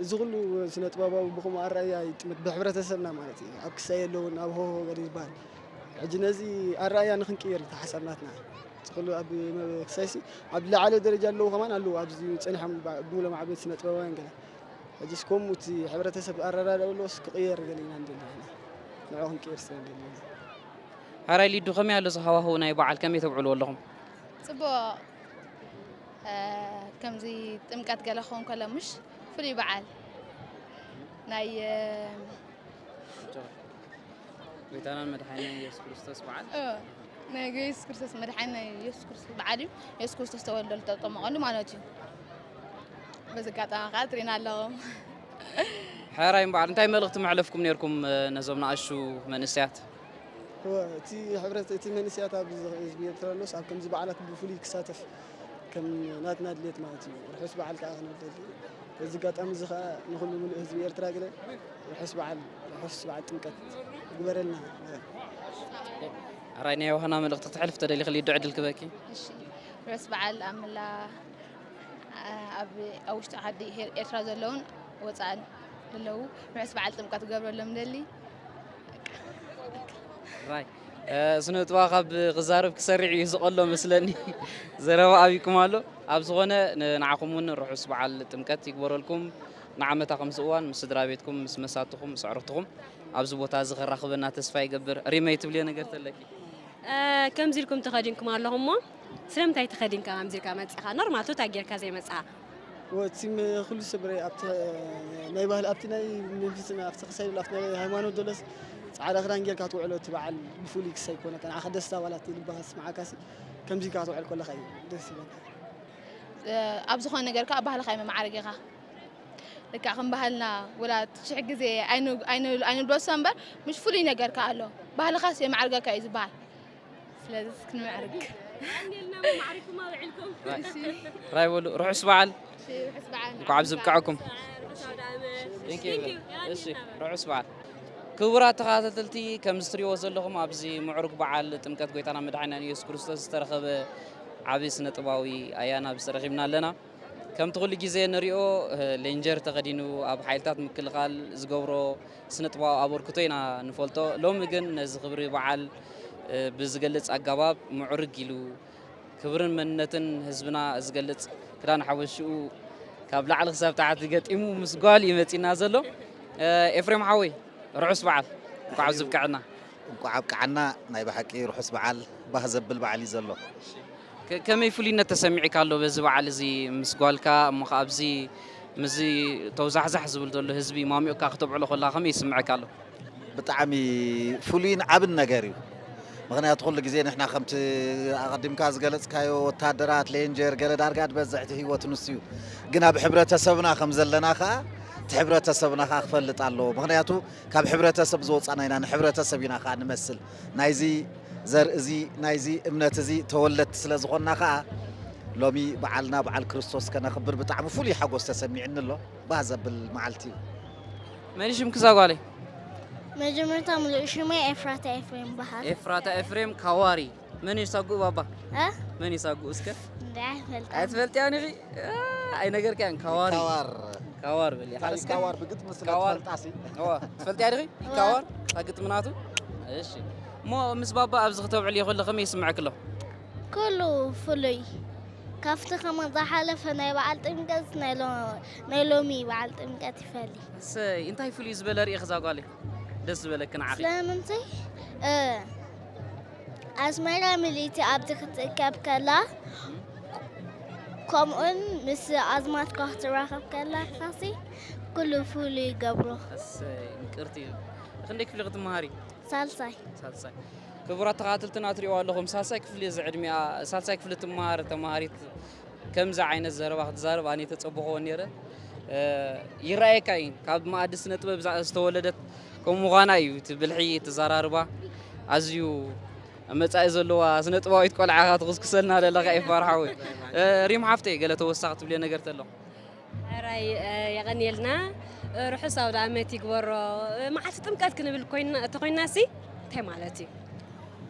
እዚ ኩሉ ስነ ጥበባዊ ብኸምኡ ኣረኣእያ ይጥምት ብሕብረተሰብና ማለት እዩ። ኣብ ክሳይ የለውን ኣብ ሆሆ ገለ ይበሃል። ሕጂ ነዚ ኣረኣእያ ንክንቅይር እዩ እቲ ሓሳብ ናትና። እዚ ኩሉ ኣብ ክሳይሲ ኣብ ዝለዓለ ደረጃ ኣለዉ ከማን ኣለዉ ኣብዚ ፀኒሖም ብሙሎም ዓበይቲ ስነ ጥበባውያን ገለ። ሕጂስ ከምኡ እቲ ሕብረተሰብ ኣረዳድኦ ኣለዎስ ክቕየር ገለ ኢና ንደሊ ንሕና። ንዕኡ ክንቅይር ስለ ንደሊ ኢና። ሕራይ ሊዱ ከመይ ኣሎ እዚ ሃዋህው ናይ በዓል ከመይ ተብዕልዎ ኣለኹም? ፅቡቕ ከምዚ ጥምቀት ገለ ክኸውን ከሎ ምሽ ፍሉይ በዓል ናይ ጎይታናን መድሓኒናን ኢየሱስ ክርስቶስ በዓል ናይ ኢየሱስ ክርስቶስ መድሓኒ ናይ ኢየሱስ ክርስቶስ በዓል እዩ። ኢየሱስ ክርስቶስ ተወልደሉ ተጠመቐሉ ማለት እዩ። በዚ ኣጋጣሚ ከዓ ትሪና ኣለኹም። ሕራይ በዓል እንታይ መልእኽቲ መሕለፍኩም ነርኩም ነዞም ንኣሽቱ መንእሰያት? እቲ ሕብረት እቲ መንእሰያት ኣብ ህዝቢ ኤርትራ ኣሎስ ኣብ ከምዚ በዓላት ብፍሉይ ክሳተፍ ከም ናትና ድሌት ማለት እዩ። ርሑስ በዓል ከዓ ክንብል በዚ ኣጋጣሚ እዚ ከዓ ንኹሉ ምሉእ ህዝቢ ኤርትራ ገለ ርሑስ በዓል ርሑስ በዓል ጥምቀት ይግበረልና። ሕራይ ናይ ዮሃና መልእኽቲ ክትሕልፍ ተደሊኺ ሊዱ ዕድል ክበኪ። እሺ ርሑስ በዓል ኣብ መላ ኣብ ኣብ ውሽጢ ዓዲ ኤርትራ ዘለውን ወፃእን ዘለዉ ርሑስ በዓል ጥምቀት ክገብረሎም ደሊ። ራይ ስነ ጥባ ካብ ክዛረብ ክሰርዕ እዩ ዝቐሎ መስለኒ። ዘረባ ኣብይኩም ኣሎ። ኣብ ዝኾነ ንዓኹም እውን ርሑስ በዓል ጥምቀት ይግበረልኩም። ንዓመታ ከምዚ እዋን ምስ ስድራ ቤትኩም ምስ መሳትኹም ምስ ኣዕሩኽትኹም ኣብዚ ቦታ እዚ ከራኽበና ተስፋ ይገብር። ሪመይ ትብልዮ ነገር ተለኪ? ከምዚ ኢልኩም ተኸዲንኩም ኣለኹም እሞ ስለምንታይ ተኸዲንካ ከምዚ ኢልካ መፂኻ? ኖርማል ቱታ ጌርካ ዘይመፅኻ? ወፂም ኩሉ ሰብ ርእ ኣብቲ ናይ ባህል ኣብቲ ናይ መንፈስና ኣብቲ ክሳይ ኣብቲ ናይ ሃይማኖት ዘሎስ ፃዕዳ ክዳን ጌርካ ትውዕሎ እቲ በዓል ብፍሉይ ክሳይ ኮነካ ንዓኻ ደስታ ዋላ እቲ ልብኻ ዝስምዓካሲ ከምዚ ኢልካ ክትውዕል ከለኻ እዩ ደስ ይብለካ። ኣብ ዝኾነ ነገር ከዓ ባህልኻ እዩ መማዕረጊኻ። ልክዕ ከም ባህልና ወላ ሽሕ ግዜ ኣይንብሎ እምበር ምሽ ፍሉይ ነገር ከዓ ኣሎ። ባህልኻስ የማዕርገካ እዩ ዝበሃል። ስለዚ ክንምዕርግ ማዕሪኩም ኣውዒልኩም ራይ በሉ ርሑስ በዓል። ርሑስ በዓል። እንኳዕ ኣብዚ ብቅዐኩም። እሺ ርሑስ በዓል። ክቡራት ተኸታተልቲ ከምዚ ትሪእዎ ዘለኹም ኣብዚ ምዕሩግ በዓል ጥምቀት ጎይታና መድሓኒና ኢየሱስ ክርስቶስ ዝተረኸበ ዓብዪ ስነ ጥባዊ ኣያና ኣብዚ ረኺብና ኣለና። ከምቲ ኩሉ ግዜ ንሪኦ ሌንጀር ተኸዲኑ ኣብ ሓይልታት ምክልኻል ዝገብሮ ስነ ጥባዊ ኣበርክቶ ኢና ንፈልጦ። ሎሚ ግን ነዚ ክብሪ በዓል ብዝገልፅ ኣገባብ ምዕሩግ ኢሉ ክብርን መንነትን ህዝብና ዝገልፅ ክዳን ሓበሽኡ ካብ ላዕሊ ክሳብ ታሕቲ ገጢሙ ምስ ጓል እዩ መፂና ዘሎ። ኤፍሬም ሓወይ ርሑስ በዓል እንኳዕ ኣብዚ ብቅዐና። እንኳዕ ኣብቅዓና። ናይ ብሓቂ ርሑስ በዓል ባህ ዘብል በዓል እዩ ዘሎ። ከመይ ፍሉይነት ተሰሚዕካ ኣሎ በዚ በዓል እዚ ምስ ጓልካ እሞ ከ ኣብዚ ምስዚ ተውዛሕዛሕ ዝብል ዘሎ ህዝቢ ማሚቕካ ክተብዕሎ ከለኻ ከመይ ይስምዐካ ኣሎ? ብጣዕሚ ፍሉይን ዓብን ነገር እዩ። ምኽንያቱ ኩሉ ግዜ ንሕና ከምቲ ኣቐዲምካ ዝገለጽካዮ ወታደራት፣ ሌንጀር፣ ገለ ዳርጋ ዝበዝሕ እቲ ህይወት ንሱ እዩ። ግን ኣብ ሕብረተሰብና ከም ዘለና ከኣ እቲ ሕብረተሰብና ከኣ ክፈልጥ ኣለዎ። ምኽንያቱ ካብ ሕብረተሰብ ዝወጻና ኢና፣ ንሕብረተሰብ ኢና ከኣ ንመስል። ናይዚ ዘርኢ እዚ ናይዚ እምነት እዚ ተወለድቲ ስለ ዝኾንና ከኣ ሎሚ በዓልና በዓል ክርስቶስ ከነኽብር ብጣዕሚ ፍሉይ ሓጎስ ተሰሚዕኒ ኣሎ። ባህ ዘብል መዓልቲ እዩ። መን እዩ ሽምኪ እዛ ጓለይ? መጀመርታ ሙሉእ ሽመይ ኤፍራታ ኤፍሬም በሃል። ኤፍራታ ኤፍሬም ካዋሪ። መን እዩ ሳጉኡ ባባ? እ? መን እዩ ሳጉኡ እስከ? እንዳ ኣይፈልጣ። ኣይትፈልጥያን ኢኺ? እ፣ ኣይነገርክያን ካዋሪ። ካዋር ካዋር በል ኢኻ እስከ? ካዋር ብግጥሚ ስለ ካዋር። ትፈልጣሲ እዋ፣ ትፈልጥያ ዲኺ? ካዋር እታ ግጥሚ ናቱ? እሺ። እሞ ምስ ባባ ኣብዚ ክተውዕልዮ ከሎ ከመይ ይስምዐኪ ኣሎ? ኩሉ ፍሉይ ካብቲ ከመ ዝሓለፈ ናይ በዓል ጥምቀት ናይ ሎ- ናይ ሎሚ በዓል ጥምቀት ይፈሊ። እሰይ፣ እንታይ ፍሉይ ዝበለ ርእኺ እዛ ጓለይ? ደስ ዝበለኪ ንዓኺ? ስለምንታይ እ፣ ኣስመራ ምልእቲ ኣብቲ ክትእከብ ከላ ከምኡን ምስ ኣዝማድካ ክትራኸብ ከላ ካሲ ኩሉ ፍሉይ ይገብሮ። እሰይ፣ ምቅርቲ እዩ። ክንደይ ክፍሊ ክትመሃሪ? ሳልሳይ ሳልሳይ። ክቡራት ተኸታተልትና ትሪእዋ ኣለኹም፣ ሳልሳይ ክፍሊ እዚ ዕድሚኣ፣ ሳልሳይ ክፍሊ ትመሃር ተማሃሪት ከምዚ ዓይነት ዘረባ ክትዛረብ ኣነ ተጸብኾ ነይረ። እ፣ ይረኣየካ እዩ፣ ካብ መኣዲ ስነ ጥበብ ዝኣ- ዝተወለደት ከም ምዃና እዩ፣ እቲ ብልሒ፣ እቲ ዘራርባ ኣዝዩ መጻኢ ዘለዋ ስነ ጥበባዊት ቆልዓ ኢኻ ትኹስኩሰልና ዘለኻ ኤፋር ሓወይ። እ፣ ሪም ሓፍተይ፣ ገለ ተወሳኺ ትብልዮ ነገር ተሎ? ሕራይ የቐንየልና። ርሑስ ኣውደ ኣመት ይግበሮ። መዓልቲ ጥምቀት ክንብል ኮይና- ተኮይናሲ እንታይ ማለት እዩ?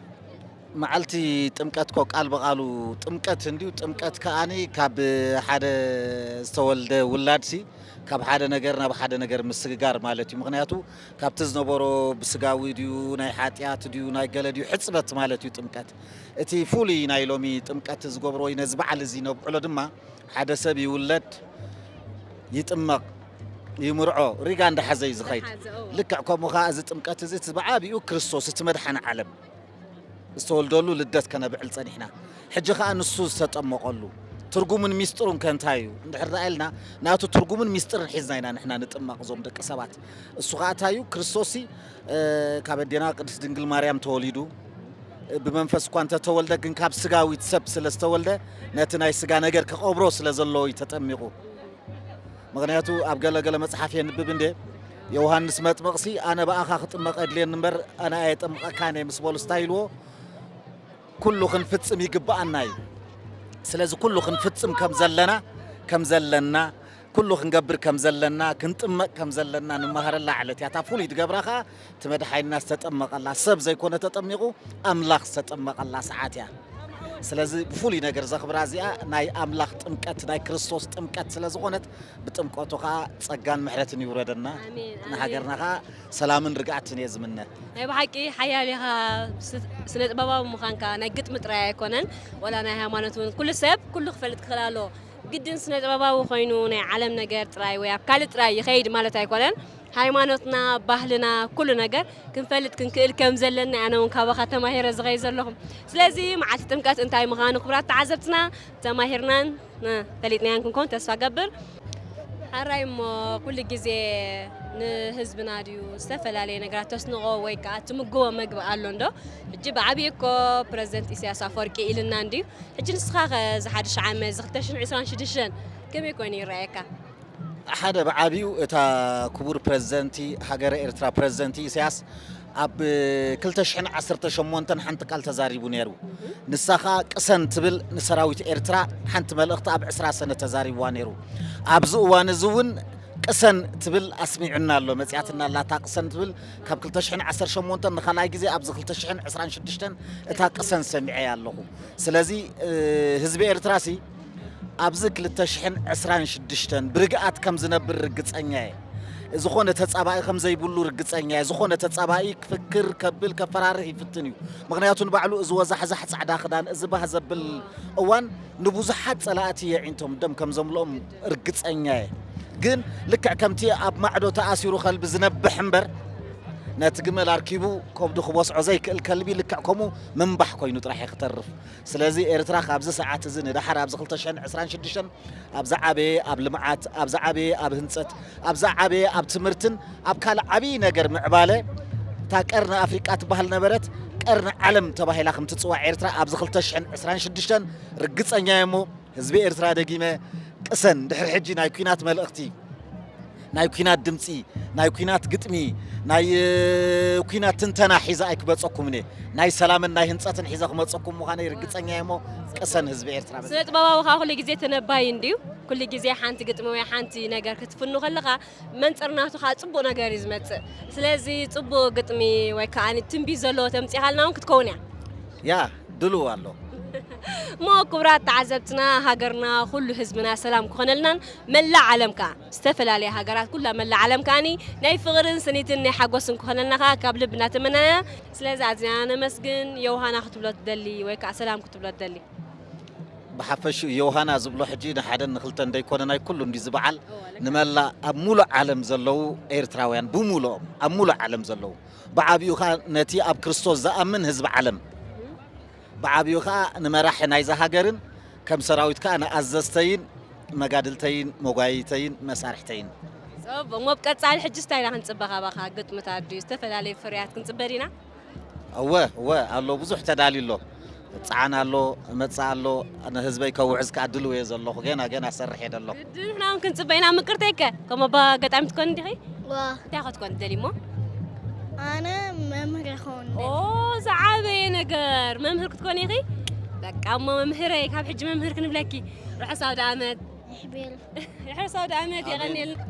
መዓልቲ ጥምቀት ኮ ቃል ብቓሉ ጥምቀት እንዲዩ። ጥምቀት ከኣኒ ካብ ሓደ ዝተወልደ ውላድሲ ካብ ሓደ ነገር ናብ ሓደ ነገር ምስግጋር ማለት እዩ። ምክንያቱ ካብቲ ዝነበሮ ብስጋዊ ድዩ ናይ ሓጢኣት ድዩ ናይ ገለ ድዩ ሕፅበት ማለት እዩ ጥምቀት። እቲ ፍሉይ ናይ ሎሚ ጥምቀት ዝገብሮ ወይ ነዚ በዓል እዚ ነብዕሎ ድማ ሓደ ሰብ ይውለድ፣ ይጥመቕ፣ ይምርዖ፣ ሪጋ እንዳሓዘ እዩ ዝኸይድ። ልክዕ ከምኡ ከዓ እዚ ጥምቀት እዚ እቲ ብዓብኡ ክርስቶስ እቲ መድሓኒ ዓለም ዝተወልደሉ ልደት ከነብዕል ጸኒሕና። ሕጂ ኸኣ ንሱ ዝተጠመቐሉ ትርጉምን ሚስጥሩን ከ እንታይ እዩ እንድሕር ደኣ ኢልና ናቱ ትርጉምን ሚስጥርን ሒዝና ኢና ንሕና ንጥመቕ እዞም ደቂ ሰባት። እሱ ኸኣ እንታይ እዩ? ክርስቶስሲ ካብ ኣዴና ቅድስት ድንግል ማርያም ተወሊዱ፣ ብመንፈስ እኳ እንተተወልደ ግን ካብ ስጋዊት ሰብ ስለ ዝተወልደ ነቲ ናይ ስጋ ነገር ክቐብሮ ስለ ዘለዎ እዩ ተጠሚቑ። ምኽንያቱ ኣብ ገለ ገለ መጽሓፍ የንብብ እንደ ዮሃንስ መጥምቕሲ ኣነ ብኣኻ ክጥመቕ ኣድልየኒ እምበር ኣነ ኣየጠምቐካን እየ ምስ በሉ ስታይ ኢልዎ ኩሉ ክንፍጽም ይግብኣና እዩ። ስለዚ ኩሉ ክንፍጽም ከም ዘለና ከም ዘለና ኩሉ ክንገብር ከም ዘለና ክንጥመቕ ከም ዘለና ንመሃረላ ዕለት እያ። እታ ፍሉይ ትገብራ ኸኣ እቲ መድሓኒና ዝተጠመቐላ ሰብ ዘይኮነ ተጠሚቑ ኣምላኽ ዝተጠመቐላ ሰዓት እያ። ስለዚ ብፍሉይ ነገር ዘኽብራ እዚኣ ናይ ኣምላኽ ጥምቀት ናይ ክርስቶስ ጥምቀት ስለ ዝኾነት ብጥምቀቱ ኸኣ ጸጋን ምሕረትን ይውረደና። ኣሜን፣ ኣሜን። ንሃገርና ኸኣ ሰላምን ርግኣትን እየ ዝምነ። ናይ ብሓቂ ሓያል ኢኻ። ስ- ስነ ጥበባዊ ምዃንካ ናይ ግጥሚ ጥራይ ኣይኮነን፣ ወላ ናይ ሃይማኖት እውን ኩሉ ሰብ ኩሉ ክፈልጥ ክኽእል ኣለዎ። ግድን ስነ ጥበባዊ ኮይኑ ናይ ዓለም ነገር ጥራይ ወይ ኣብ ካልእ ጥራይ ይኸይድ ማለት ኣይኮነን። ሃይማኖትና፣ ባህልና፣ ኩሉ ነገር ክንፈልጥ ክንክእል ከም ዘለና ኣነ እውን ካባኻ ተማሂረ ዝኸይድ ዘለኹም። ስለዚ መዓልቲ ጥምቀት እንታይ ምዃኑ ክቡራት ተዓዘብትና ተማሂርናን እ፣ ፈሊጥናያን ክንከውን ተስፋ ገብር። ሓራይ እሞ ኩሉ ግዜ ንህዝብና ድዩ ዝተፈላለየ ነገራት ተስንቆ ወይ ከዓ ትምግቦ መግቢ ኣሎ እንዶ? ሕጂ ብዓብዪ እኮ ፕረዚደንት ኢሳያስ ኣፈወርቂ ኢልና እንድዩ። ሕጂ ንስኻ ኸ እዚ ሓድሽ ዓመት እዚ ክልተ ሽሕን ዕስራን ሽዱሽተን ከመይ ኮይኑ ይረኣየካ? ሓደ ብዓብዩ እታ ክቡር ፕረዚደንቲ ሃገረ ኤርትራ ፕረዚደንቲ ኢሳያስ ኣብ ክልተ ሽሕን ዓሰርተ ሸሞንተን ሓንቲ ቃል ተዛሪቡ ነይሩ። ንሳ ኸኣ ቅሰን ትብል ንሰራዊት ኤርትራ ሓንቲ መልእኽቲ ኣብ ዕስራ ሰነ ተዛሪብዋ ነይሩ። ኣብዚ እዋን እዚ እውን ቅሰን ትብል ኣስሚዑና ኣሎ፣ መጺኣትና ኣላ እታ ቅሰን ትብል። ካብ ክልተ ሽሕን ዓሰርተ ሸሞንተን ንኻልኣይ ግዜ ኣብዚ ክልተ ሽሕን ዕስራን ሽዱሽተን እታ ቅሰን ሰሚዐያ ኣለኹ። ስለዚ ህዝቢ ኤርትራሲ ኣብዚ ክልተ ሽሕን ዕስራን ሽዱሽተን ብርግኣት ከም ዝነብር ርግጸኛ እየ። ዝኾነ ተጻባኢ ከም ዘይብሉ ርግጸኛ እየ። ዝኾነ ተጻባኢ ክፍክር ከብል ከፈራርህ ይፍትን እዩ። ምኽንያቱ ንባዕሉ እዚ ወዛሕዛሕ ጻዕዳ ክዳን እዚ ባህ ዘብል እዋን ንብዙሓት ጸላእቲ የዒንቶም ደም ከም ዘምልኦም ርግጸኛ እየ። ግን ልክዕ ከምቲ ኣብ ማዕዶ ተኣሲሩ ከልቢ ዝነብሕ እምበር ነቲ ግመል ኣርኪቡ ከብዱ ክበስዖ ዘይክእል ከልቢ ልክዕ ከምኡ ምንባሕ ኮይኑ ጥራሕ እዩ ክተርፍ። ስለዚ ኤርትራ ካብዚ ሰዓት እዚ ንደሓር ኣብዚ ክልተ ሽሕን ዕስራን ሽዱሽተን ኣብ ዝዓበየ ኣብ ልምዓት ኣብ ዝዓበየ ኣብ ህንፀት ኣብ ዝዓበየ ኣብ ትምህርትን ኣብ ካልእ ዓብዪ ነገር ምዕባለ እታ ቀርኒ ኣፍሪቃ ትበሃል ነበረት ቀርኒ ዓለም ተባሂላ ከም ትፅዋዕ ኤርትራ ኣብዚ ክልተ ሽሕን ዕስራን ሽዱሽተን ርግፀኛ እየ እሞ ህዝቢ ኤርትራ ደጊመ ቅሰን ድሕሪ ሕጂ ናይ ኲናት መልእኽቲ ናይ ኲናት ድምጺ፣ ናይ ኲናት ግጥሚ፣ ናይ እ፣ ኲናት ትንተና ሒዘ ኣይክመጸኩምን እየ። ናይ ሰላምን ናይ ህንጸትን ሒዘ ክመጸኩም ምዃነይ ርግጸኛ እየ። እሞ ቅሰን ህዝቢ ኤርትራ። ስነ ጥበባዊ ከዓ ኩሉ ግዜ ተነባይ እንድዩ። ኩሉ ግዜ ሓንቲ ግጥሚ ወይ ሓንቲ ነገር ክትፍኑ ከለኻ መንጽር ናቱ ከዓ ጽቡቕ ነገር እዩ ዝመጽእ። ስለዚ ጽቡቕ ግጥሚ ወይ ከዓ ትንቢት ዘለዎ ተምጺኻልና እውን ክትከውን እያ። ያ ድልው ኣሎ። እሞ ክቡራት ተዓዘብትና፣ ሃገርና ኩሉ ህዝብና ሰላም ክኾነልናን መላእ ዓለም ከዓ ዝተፈላለያ ሃገራት ኩላ መላእ ዓለም ከዓኒ ናይ ፍቕርን ስኒትን ናይ ሓጎስን ክኾነልና ከዓ ካብ ልቢ እናተመነና። ስለዚ ኣዝና ነመስግን። ዮሃና ክትብሎ ትደሊ ወይ ከዓ ሰላም ክትብሎ ትደሊ? ብሓፈሽኡ ዮሃና ዝብሎ ሕጂ ንሓደን ንኽልተን ደይኮነ ናይ ኩሉ እንዲ ዝበዓል ንመላእ ኣብ ሙሉእ ዓለም ዘለዉ ኤርትራውያን ብሙሉኦም ኣብ ሙሉእ ዓለም ዘለዉ ብዓብኡ ኸዓ ነቲ ኣብ ክርስቶስ ዝኣምን ህዝቢ ዓለም ብዓብኡ ኸዓ ንመራሒ ናይዛ ሃገርን ከም ሰራዊት ከኣ ንኣዘዝተይን መጋድልተይን መጓየይተይን መሳርሕተይን። ጸብ እሞ ብቀጻሊ ሕጂ እንታይ ኢና ክንጽበ ካባኻ? ግጥምታት ድዩ ዝተፈላለዩ ፍርያት ክንጽበ ዲና? እወ እወ ኣሎ ብዙሕ ተዳልዩ ኣሎ። ጻዕን ኣሎ መጻ ኣሎ። ንህዝበይ ከውዕዝ ከኣ ድልው እየ ዘለኹ። ገና ገና ሰርሕ እየ ዘለኹ። ግድን ንሕና እውን ክንጽበ ኢና። ምቅርተይከ ከም ኣባ ኣጋጣሚ ትኮን እንዲኺ? ዋ እንታይ ክትኮን ትደሊ እሞ? ኣነ መምህር ይኸውን። ኦ ዝዓበየ ነገር መምህር ክትኮን ኢኺ። በቃ እሞ መምህረይ ካብ ሕጂ መምህር ክንብለኪ። ርሑስ ኣውደ ዓመት። ይሕቤር። ርሑስ ኣውደ ዓመት። የቐንየልና።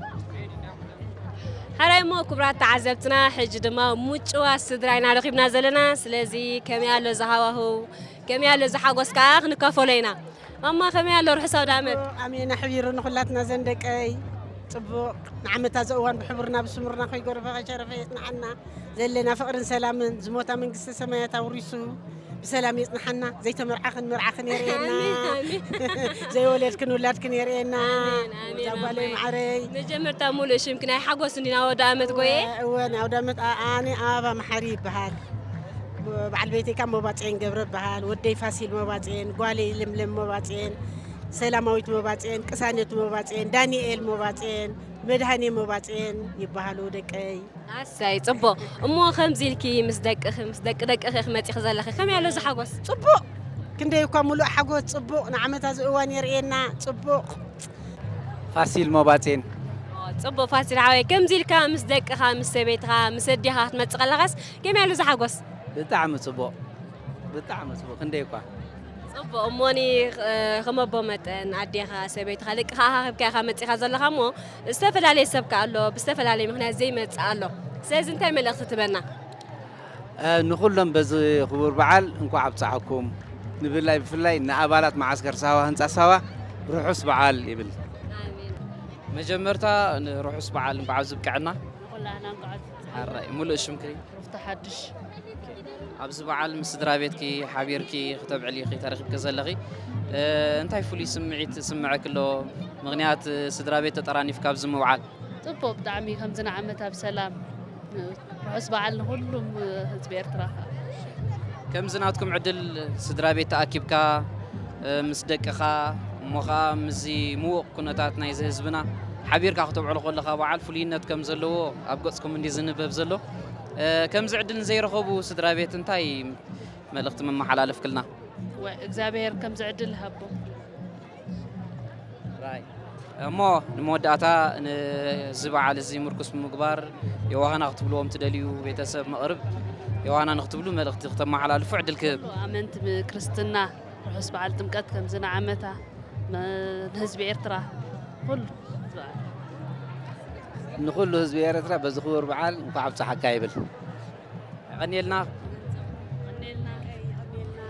ሕራይ እሞ ክቡራት ተዓዘብትና ሕጂ ድማ ምጭዋት ስድራ ኢና ረኺብና ዘለና። ስለዚ ከመይ ኣሎ ዝሃዋህው ከመይ ኣሎ ዝሓጎስ ከዓ ክንካፈሎ ኢና። ማማ ከመይ ኣሎ ርሑስ ኣውደ ዓመት። ኣሜን ኣሕቢሩ ንኹላትና ዘን ደቀይ ጽቡቕ ንዓመታ ዘእዋን ብሕቡርና ብስሙርና ከይጎረፈ ከይሸረፈ የጽንዓና። ዘለና ፍቕርን ሰላምን ዝሞታ መንግስተ ሰማያት ኣውሪሱ ብሰላም የጽንሓና። ዘይተመርዓኽን መርዓኽን የርእየና። ኣሜን፣ ኣሜን። ዘይወለድክን ውላድክን የርእየና። ኣሜን፣ ኣሜን፣ እዛ ጓለይ ኣሜን። ማዕረይ። መጀመርታ ሙሉእ ሽምኪ ናይ ሓጎስ እንዲና ወደ ኣመት ጎየ። እወ፣ እወ፣ ናይ ኣውደ ኣመት ኣ-፣ ኣነ ኣበባ መሓሪ ይበሃል። በዓል ቤተይ ካብ መባጽኤን ገብረ በሃል፣ ወደይ ፋሲል መባጽኤን፣ ጓለይ ለምለም መባጽኤን፣ ሰላማዊት መባጽኤን፣ ቅሳነት መባጽኤን፣ ዳንኤል መባጽኤን፣ መድሃኔ መባጽኤን ይበሃሉ ደቀይ። ኣሳይ ጽቡቕ። እሞ ከምዚ ኢልኪ ምስ ደቅኺ፣ ምስ ደቂ ደቅኺ ኢኺ መጺኺ ዘለኺ። ከመይ ኣሎ እዚ ሓጎስ? ጽቡቕ። ክንደይ እኳ ሙሉእ ሓጎስ ጽቡቕ። ንዓመታ እዚ እዋን የርእየና። ጽቡቕ። ፋሲል መባጼን። ጽቡቕ ፋሲል ሓወይ። ከምዚ ኢልካ ምስ ደቅኻ፣ ምስ ሰበይትኻ፣ ምስ ኣዴኻ ክትመጽእ ከለኻስ ከመይ ኣሎ እዚ ሓጎስ? ብጣዕሚ ጽቡቕ። ብጣዕሚ ጽቡቕ። ክንደይ እኳ። ጽቡቕ። እሞኒ፣ እ፣ ከም ኣቦ መጠን ኣዴኻ፣ ሰበይትኻ፣ ደቅኻ ኣኻኺብካ ኢኻ መጺኻ ዘለኻ እሞ፣ ዝተፈላለየ ሰብ ከኣ ኣሎ፣ ብዝተፈላለየ ምኽንያት ዘይመጽእ ኣሎ። ስለዚ እንታይ መልእኽቲ ትህበና? እ፣ ንኹሎም በዚ ክቡር በዓል እንኳዕ ኣብጽሓኩም። ንብላይ ብፍላይ ንኣባላት መዓስከር ሳዋ ህንጻ ሳዋ ርሑስ በዓል ይብል። ኣሜን። መጀመርታ ንርሑስ በዓል እንኳዕ ኣብዚ ብቅዐና። ንኹላህና እንኳዕ ኣብዚ ሓራይ፣ ሙሉእ ሽምኪ? ሩፍታ ሓድሽ። ኣብዚ በዓል ምስ ስድራ ቤትኪ ሓቢርኪ ክተብዕሊ ኢኺ ተረኺብኪ ዘለኺ። እ፣ እንታይ ፍሉይ ስምዒት ይስምዐኪ ኣሎ? ምኽንያት ስድራ ቤት ተጠራኒፍካ ኣብዚ ምውዓል? ጽቡቕ ብጣዕሚ፣ ከምዚ ንዓመታ ብሰላም። ርሑስ በዓል ንኹሉም ህዝቢ ኤርትራ። ከምዚ ናትኩም ዕድል ስድራ ቤት ተኣኪብካ፣ እ፣ ምስ ደቅኻ፣ እሞ ኸኣ ምስዚ ምዉቕ ኩነታት ናይዚ ህዝብና ሓቢርካ ክተብዕሎ ከለኻ በዓል ፍሉይነት ከም ዘለዎ ኣብ ገጽኩም እንዲ ዝንበብ ዘሎ። እ፣ ከምዚ ዕድል ንዘይረኸቡ ስድራ ቤት እንታይ መልእኽቲ መመሓላለፍክልና? ወ-፣ እግዚኣብሔር ከምዚ ዕድል ይሃቦም። ራይ። እሞ ንመወዳእታ ነዚ በዓል እዚ ምርኩስ ብምግባር የዋህና ክትብልዎም ትደልዩ ቤተሰብ መቕርብ የዋህና ንክትብሉ መልእኽቲ ክተመሓላልፉ ዕድል ክህብ። ኩሉ ኣመንቲ ም-፣ ክርስትና ርሑስ በዓል ጥምቀት ከምዚ ንዓመታ ም-፣ ንህዝቢ ኤርትራ ኩሉ ዝበዓል። ንኹሉ ህዝቢ ኤርትራ በዚ ክቡር በዓል እንኳዕ ኣብጽሓካ ይብል። የቐንየልና።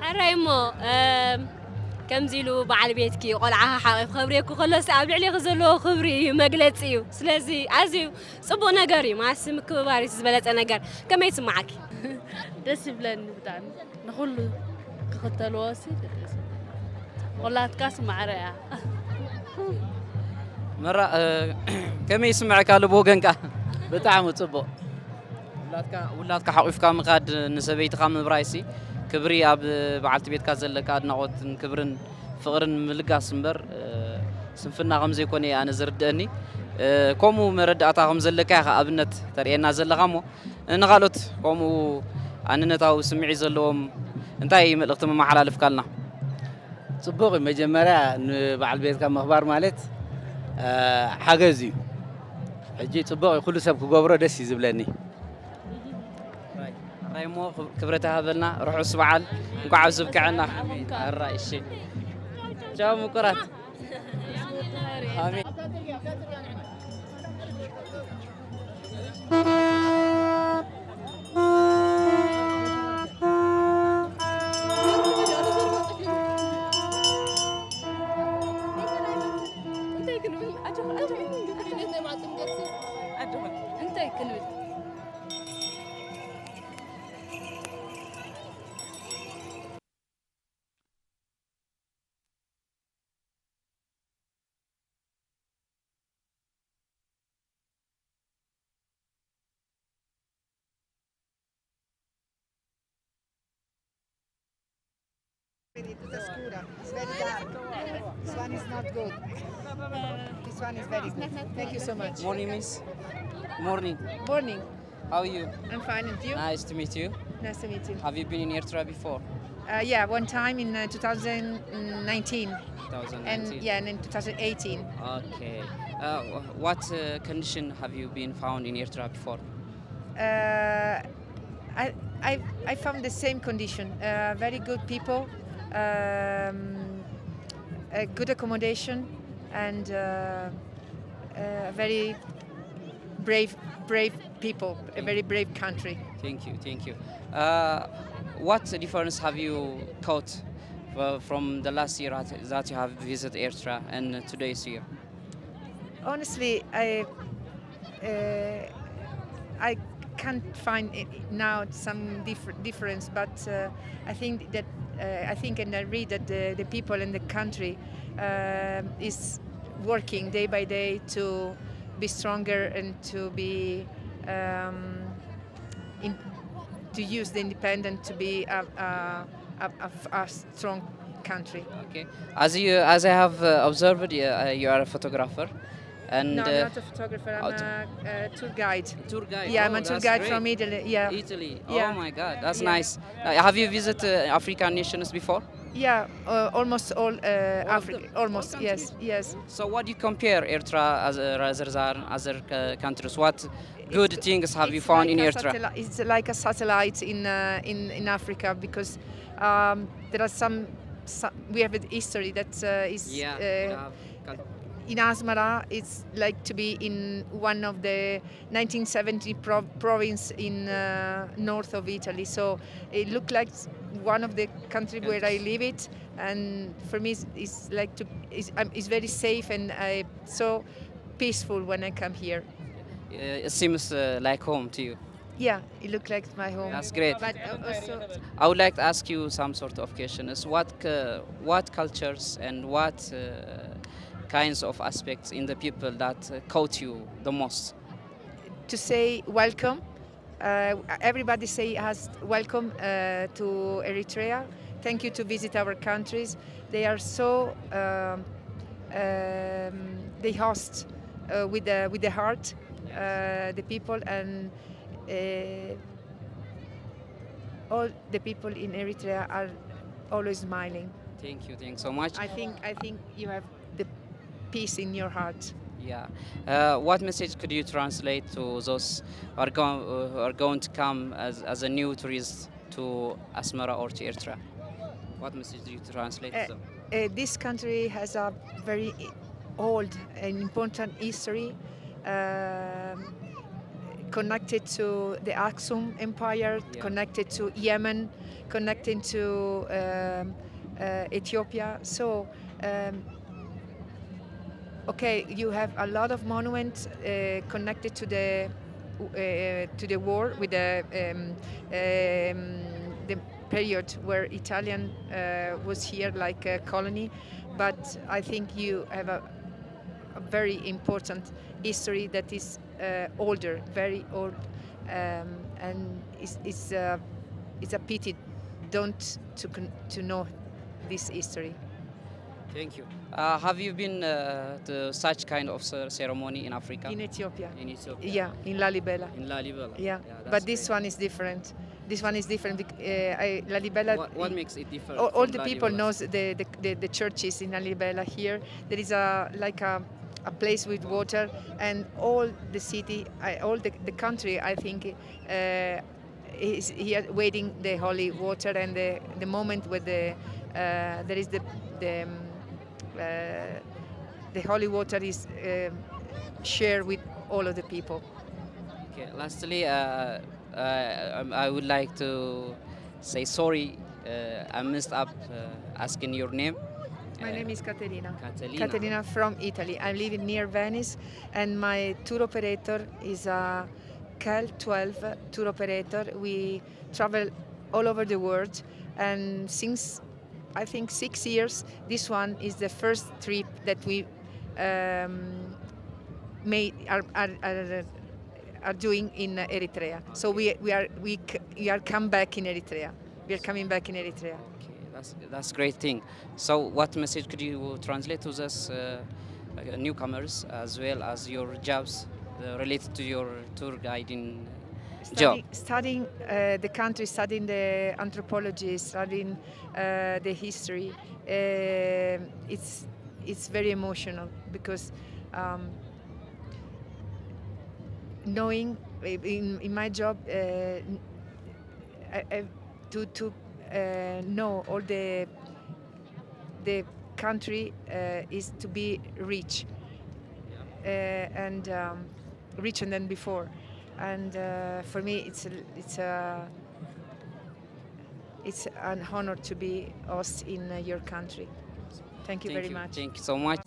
ሕራይ እሞ፣ እም፣ ከምዚ ኢሉ በዓል ቤትኪ ቆልዓኻ ሓቒፉ ከብርየኪ ከሎስ ኣብ ልዕሌኺ ዘለዎ ክብሪ እዩ፣ መግለጺ እዩ። ስለዚ ኣዝዩ ጽቡቕ ነገር እዩ። ማለትሲ ምክብባር እዩ ዝበለጸ ነገር። ከመይ ይስምዓኪ? ደስ ይብለኒ ብጣዕሚ። ንኹሉ ክኽተልዎ ሲ ደስ ይብል። ወላትካስ ማዕረ እያ። መራ፣ እ፣ ከመይ ይስምዐካ ኣሎ ብወገንካ? ብጣዕሚ ጽቡቕ። ውላድካ፣ ውላድካ ሓቑፍካ ምኻድ ንሰበይትኻ ምብራይሲ ክብሪ ኣብ በዓልቲ ቤትካ ዘለካ ኣድናቖትን ክብርን ፍቕርን ምልጋስ እምበር፣ እ፣ ስንፍና ከም ዘይኮነ እዩ ኣነ ዝርድአኒ። እ፣ ከምኡ መረዳእታ ከም ዘለካ ኢኻ ኣብነት ተርእየና ዘለኻ እሞ፣ ንኻልኦት ከምኡ ኣንነታዊ ስምዒት ዘለዎም እንታይ መልእኽቲ መመሓላልፍካልና? ጽቡቕ እዩ። መጀመርያ ንበዓል ቤትካ ምኽባር ማለት፣ እ፣ ሓገዝ እዩ። ሕጂ ጽቡቕ እዩ፣ ኩሉ ሰብ ክገብሮ ደስ እዩ ዝብለኒ። ሕራይ እሞ ክብ-፣ ክብረት ይሃበልና፣ ርሑስ በዓል፣ እንኳዕ ኣብዚ ብቅዐና። ሕራይ፣ እሺ። ቻው ምቁራት። ኣሜን። እንታይ ክንብል? ኣጆኻ፣ ኣጆኻ። ኣጆኻ። እንታይ ክንብል? Vedi, tutta scura. It's very dark. This one is not good. This one is very good. Thank you so much. Morning, miss. Morning. Morning. How are you? I'm fine, and you? Nice to meet you. Nice to meet you. Have you been in Eritrea before? Uh, yeah, one time in uh, two thousand nineteen. two thousand nineteen. And yeah, and in two thousand eighteen. Okay. Uh, wh- what uh, condition have you been found in Eritrea before? Uh, I, I, I found the same condition. Uh, very good people, um, a good accommodation, and uh, uh, very brave, brave people. A very brave country. Thank you, thank you. Uh, what difference have you caught uh, from the last year that, that you have visited Eritrea and today's year? Honestly, I uh, I can't find it now some differ- difference, but uh, I think that uh, I think and I read that the, the people in the country uh, is working day by day to be stronger and to be um, in, to use the independent to be a, a, a, a, a strong country. Okay. As you, as I have uh, observed, uh, you are a photographer, and No, I'm uh, not a photographer. I'm auto- a, a tour guide. Tour guide. Yeah, I'm Oh, a tour that's guide great. From Italy. Yeah. Italy. Yeah. Oh my God, that's Yeah. Nice. Uh, have you visited uh, African nations before? Yeah, uh, almost all uh, All of Africa. them? Almost, All yes, countries? Yes. So what do you compare Eritrea as a, rather than other uh, countries? What good It's- things have you it's found like in a Eritrea? Satellite, it's like a satellite in uh, in in Africa because um, there are some, some we have a history that uh, is Yeah. uh, we have cul- in Asmara. It's like to be in one of the nineteen seventy pro- province in uh, north of Italy. So it looked like one of the country where I Countries. Live it, and for me, it's, it's like to it's, um, it's very safe and I so peaceful when I come here. Uh, it seems uh, like home to you. Yeah, it looked like my home. That's great. But uh, also, I would like to ask you some sort of questions. What uh, what cultures and what uh, kinds of aspects in the people that uh, caught you the most? To say welcome. Uh, everybody say has welcome uh, to Eritrea. Thank you to visit our countries. They are so um, um, they host uh, with the with the heart uh, the people and uh, all the people in Eritrea are always smiling. Thank you. Thanks so much. I think I think you have the peace in your heart. Yeah. Uh, what message could you translate to those who are, go- uh, who are going to come as, as a new tourist to Asmara or to Eritrea? What message do you translate Uh, to them? Uh, this country has a very i- old and important history um, connected to the Aksum Empire, Yeah. Connected to Yemen, connected to um, uh, Ethiopia. So, um, okay, you have a lot of monuments uh, connected to the uh, to the war with the um, um, the period where Italian uh, was here like a colony, but I think you have a, a very important history that is uh, older, very old, um, and it's, it's, uh, it's a pity don't to con- to know this history. Thank you. Uh, have you been uh, to such kind of cer- ceremony in Africa? In Ethiopia. In Ethiopia. Yeah, in Lalibela. In Lalibela. Yeah, that's but this great. One is different. This one is different. Bec- uh, I, Lalibela. What, what makes it different? All, all from the people Lalibela? Knows the, the, the, the churches in Lalibela here. There is a like a, a place with water, and all the city, I, all the, the country, I think, uh, is here waiting the holy water and the, the moment with the, uh, there is the, the, um, uh, the holy water is, um, shared with all of the people. Okay, lastly, uh, uh, um, I would like to say sorry. Uh, I messed up uh, asking your name. My Uh, name is Caterina. Catalina. Caterina from Italy. I live in near Venice, and my tour operator is a Cal twelve tour operator. We travel all over the world, and since, I think, six years, this one is the first trip that we, um, made are, are, are, are doing in Eritrea. So we, we are we, c- we are come back in Eritrea. We are coming back in Eritrea. Okay, that's that's great thing. So, what message could you translate to those uh, uh, newcomers, as well as your jobs uh, related to your tour guiding job? Studying, studying uh, the country, studying the anthropology, studying uh, the history, um it's it's very emotional because, um, knowing in, in my job, uh, n- I, I, to to uh, know all the the country uh, is to be rich uh, and, um, richer than before, and uh, for me it's a, it's a it's an honor to be host in uh, your country. Thank you Thank very you. Much. Thank you so much.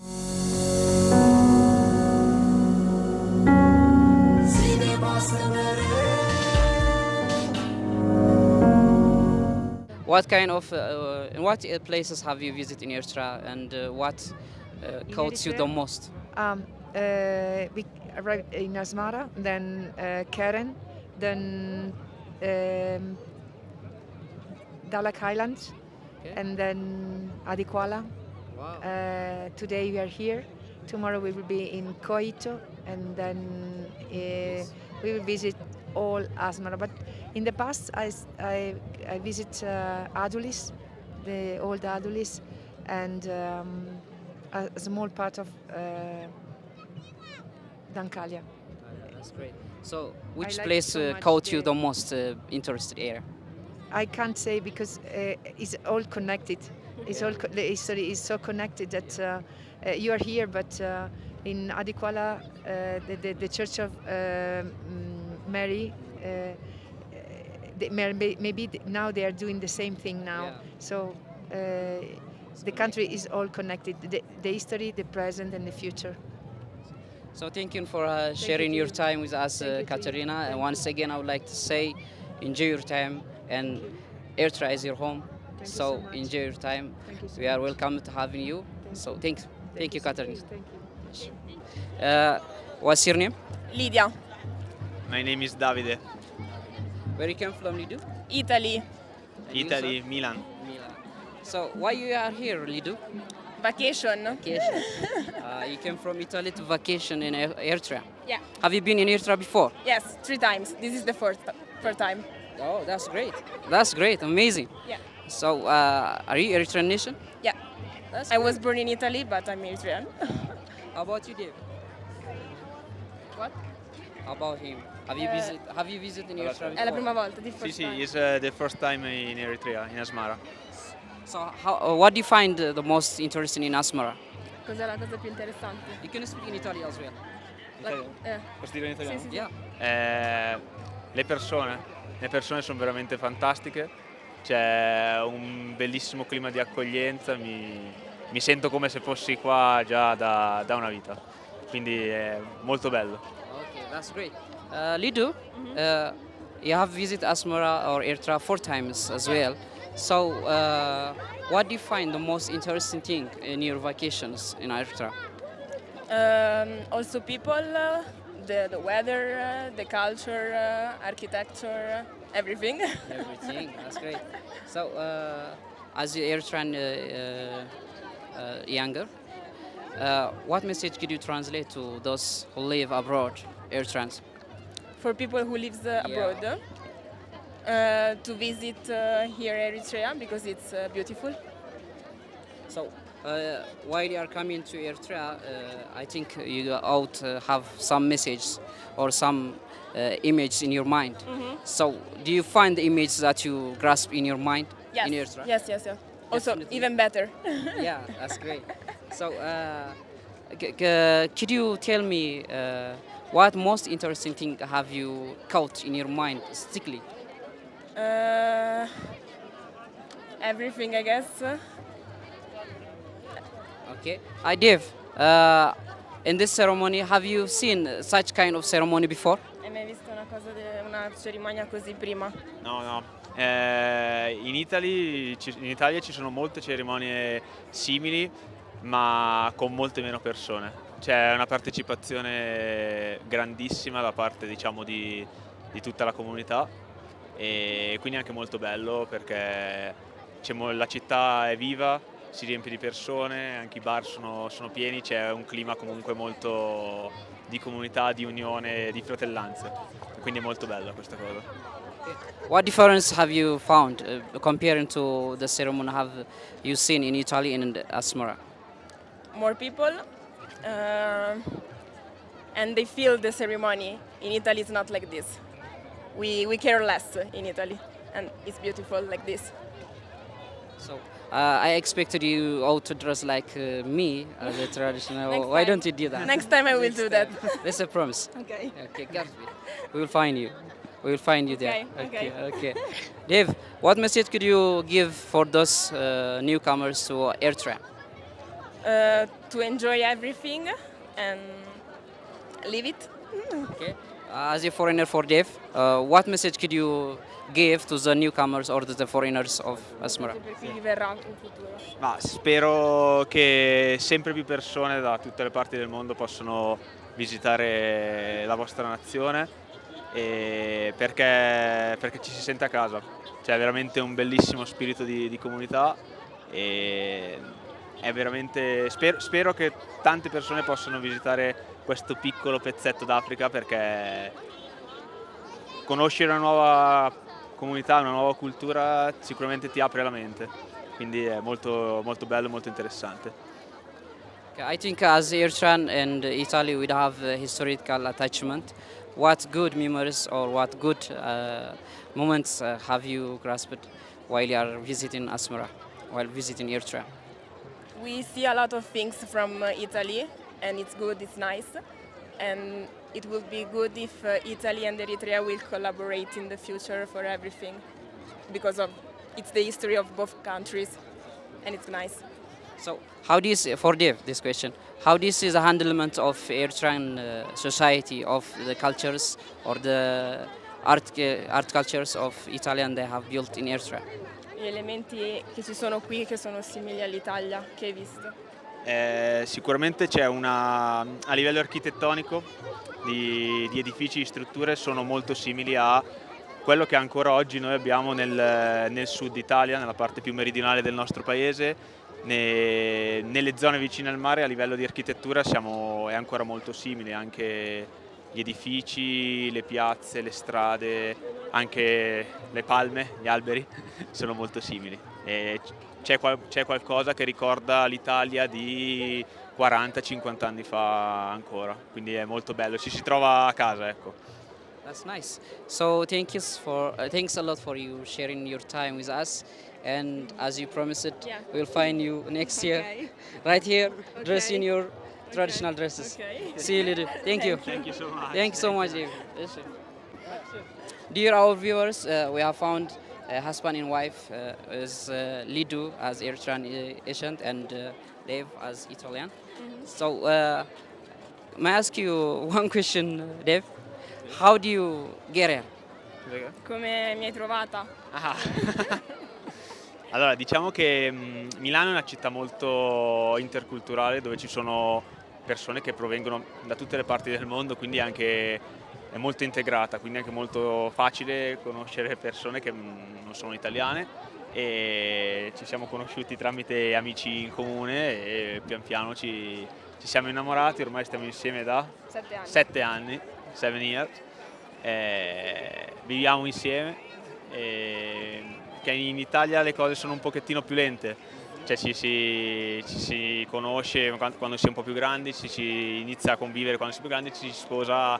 What kind of, uh, in what uh, places have you visited in Eritrea, and uh, what uh, caught you the Eritrea? Most? Um, uh, we arrived in Asmara, then uh, Keren, then um, Dalak Island, Okay. And then Adikwala. Wow. Uh, today we are here. Tomorrow we will be in Koito, and then uh, we will visit all Asmara. But in the past, I, s- I, I visit uh, Adulis, the old Adulis, and um, a, a small part of uh, Dankalia. Ah, yeah, that's great. So, which like place so uh, much caught you the- the most uh, interested area? I can't say because uh, it's all connected. It's all co- the history is so connected that uh, uh, you are here, but uh, in Adikwala, uh, the, the the church of uh, mm, Mary, uh, the, Mary may- maybe th- now they are doing the same thing now. Yeah. So uh, the country is all connected. The, the history, the present, and the future. So thank you for uh, you sharing your too. Time with us, Thank uh, you too. Katerina. And Thank once again, I would like to say, enjoy your time, and Eritrea is your home. Thank you So so much. Enjoy your time. Thank you so We are much. Welcome to having you. Thank So you. thanks, Thank thank you, you so Katerina. Thank you. Uh, what's your name? Lydia. My name is Davide. Where you came from, Lidu? Italy. And you, Italy, sir? Milan. Milan. So why you are here, Lidu? Vacation. Vacation. Uh, you came from Italy to vacation in Er- Eritrea. Yeah. Have you been in Eritrea before? Yes, three times. This is the fourth fourth time. Oh, that's great. That's great. Amazing. Yeah. So, uh, are you Eritrean nation? Yeah. That's I was born in Italy, but I'm Eritrean. How about you, Dave? What? About him? Have you Uh, visit? Have you visited in È Eritrea la before? Prima volta, the Sì, first sì, time. It's uh, the first time in Eritrea, in Asmara. So, how, uh, what do you find uh, the most interesting in Asmara? Cos'è la cosa più interessante? You can speak in Italian as well. La- eh, Posso dire in sì, sì, sì. Yeah. Eh, le persone, le persone sono veramente fantastiche, c'è un bellissimo clima di accoglienza, mi, mi sento come se fossi qua già da, da una vita, quindi è molto bello. Okay, that's great. Uh, Lidu, uh, you have visited Asmara or Eritrea four times as well. So, uh, what do you find the most interesting thing in your vacations in Eritrea? Um, also people, uh, the, the weather, uh, the culture, uh, architecture, everything. Everything. That's great. So, uh, as an Eritrean uh, uh, uh, younger, uh, what message could you translate to those who live abroad, Eritreans? For people who lives uh, Yeah. Abroad, uh, to visit uh, here Eritrea because it's uh, beautiful. So, Uh, while you are coming to Eritrea, uh, I think you ought to have some messages or some uh, images in your mind. So, do you find the images that you grasp in your mind Yes. in Eritrea? Yes, yes, yes. Also, Definitely. Even better. Yeah, that's great. So, uh, c- c- could you tell me uh, what most interesting thing have you caught in your mind strictly? Uh, everything, I guess. Okay. Hi, Dave. Uh, in this ceremony, have you seen such kind of ceremony before? Hai mai visto una cosa, de- una cerimonia così prima? No, no. Eh, in, Italy ci- in Italia ci sono molte cerimonie simili, ma con molte meno persone. C'è una partecipazione grandissima da parte, diciamo, di, di tutta la comunità e quindi è anche molto bello perché c'è mo- la città è viva, si riempie di persone, anche i bar sono, sono pieni, c'è un clima comunque molto di comunità, di unione, di fratellanza. Quindi è molto bella questa cosa. What difference have you found uh, comparing to the ceremony have you seen in Italy and Asmara? More people, uh, and they feel the ceremony. In Italy, it's not like this. We, we care less in Italy, and it's beautiful like this. So uh, I expected you all to dress like uh, me as a traditional. Next Why time. Don't you do that? Next time I will do that. That's a promise. Okay. Okay, Gatsby. We will find you. We will find you there. Okay, Okay. Dave, what message could you give for those uh, newcomers to Eritrea? Uh, to enjoy everything and live it. Okay. Uh, as a foreigner for Dave, uh, what message could you give to the newcomers or to the foreigners of Asmara? Per chi verrà in futuro. Ma spero che sempre più persone da tutte le parti del mondo possano visitare la vostra nazione e perché, perché ci si sente a casa. C'è veramente un bellissimo spirito di, di comunità e è veramente, sper- spero che tante persone possano visitare questo piccolo pezzetto d'Africa perché conoscere una nuova comunità, una nuova cultura sicuramente ti apre la mente, quindi è molto, molto bello, molto interessante. Okay, I think as Eritrean and Italy, we have a historical attachment. What good memories or what good uh, moments uh, have you grasped while you are visiting Asmara, while visiting Eritrea? We see a lot of things from uh, Italy, and it's good, it's nice, and it will be good if uh, Italy and Eritrea will collaborate in the future for everything, because of it's the history of both countries, and it's nice. So, how do you see, for Dave, this question, how do you see the handlement of Eritrean uh, society, of the cultures or the art, uh, art cultures of Italian they have built in Eritrea? Gli elementi che ci sono qui che sono simili all'Italia, che hai visto? Eh, sicuramente c'è una, a livello architettonico di, di edifici, di strutture sono molto simili a quello che ancora oggi noi abbiamo nel, nel sud Italia, nella parte più meridionale del nostro paese. Ne- nelle zone vicine al mare a livello di architettura siamo, è ancora molto simile, anche gli edifici, le piazze, le strade, anche le palme, gli alberi sono molto simili. E c- c'è, qual- c'è qualcosa che ricorda l'Italia di quaranta cinquanta anni fa ancora, quindi è molto bello, ci si trova a casa, ecco. That's nice. So thank you for uh, thanks a lot for you sharing your time with us. And as you promised, Yeah. We'll find you next year, Okay. Right here, dressed Okay. In your traditional dresses. Okay. See you later. Thank you. Thank you so much. Thank you so much, David. Dear our viewers, uh, we have found a husband and wife uh, is uh, Lidu as Eritrean uh, agent and uh, Dave as Italian. So, uh, may I ask you one question, Dave? How do you get here? Come mi hai trovata? Ah. Allora, diciamo che mm, Milano è una città molto interculturale dove ci sono persone che provengono da tutte le parti del mondo, quindi anche è molto integrata, quindi è anche molto facile conoscere persone che mm, non sono italiane e ci siamo conosciuti tramite amici in comune e pian piano ci, ci siamo innamorati, ormai stiamo insieme da Sette anni. Sette anni, seven years. Eh, viviamo insieme, eh, che in Italia le cose sono un pochettino più lente, Cioè, ci si, ci si conosce quando, quando si è un po' più grandi, ci si inizia a convivere quando si è più grandi, ci si sposa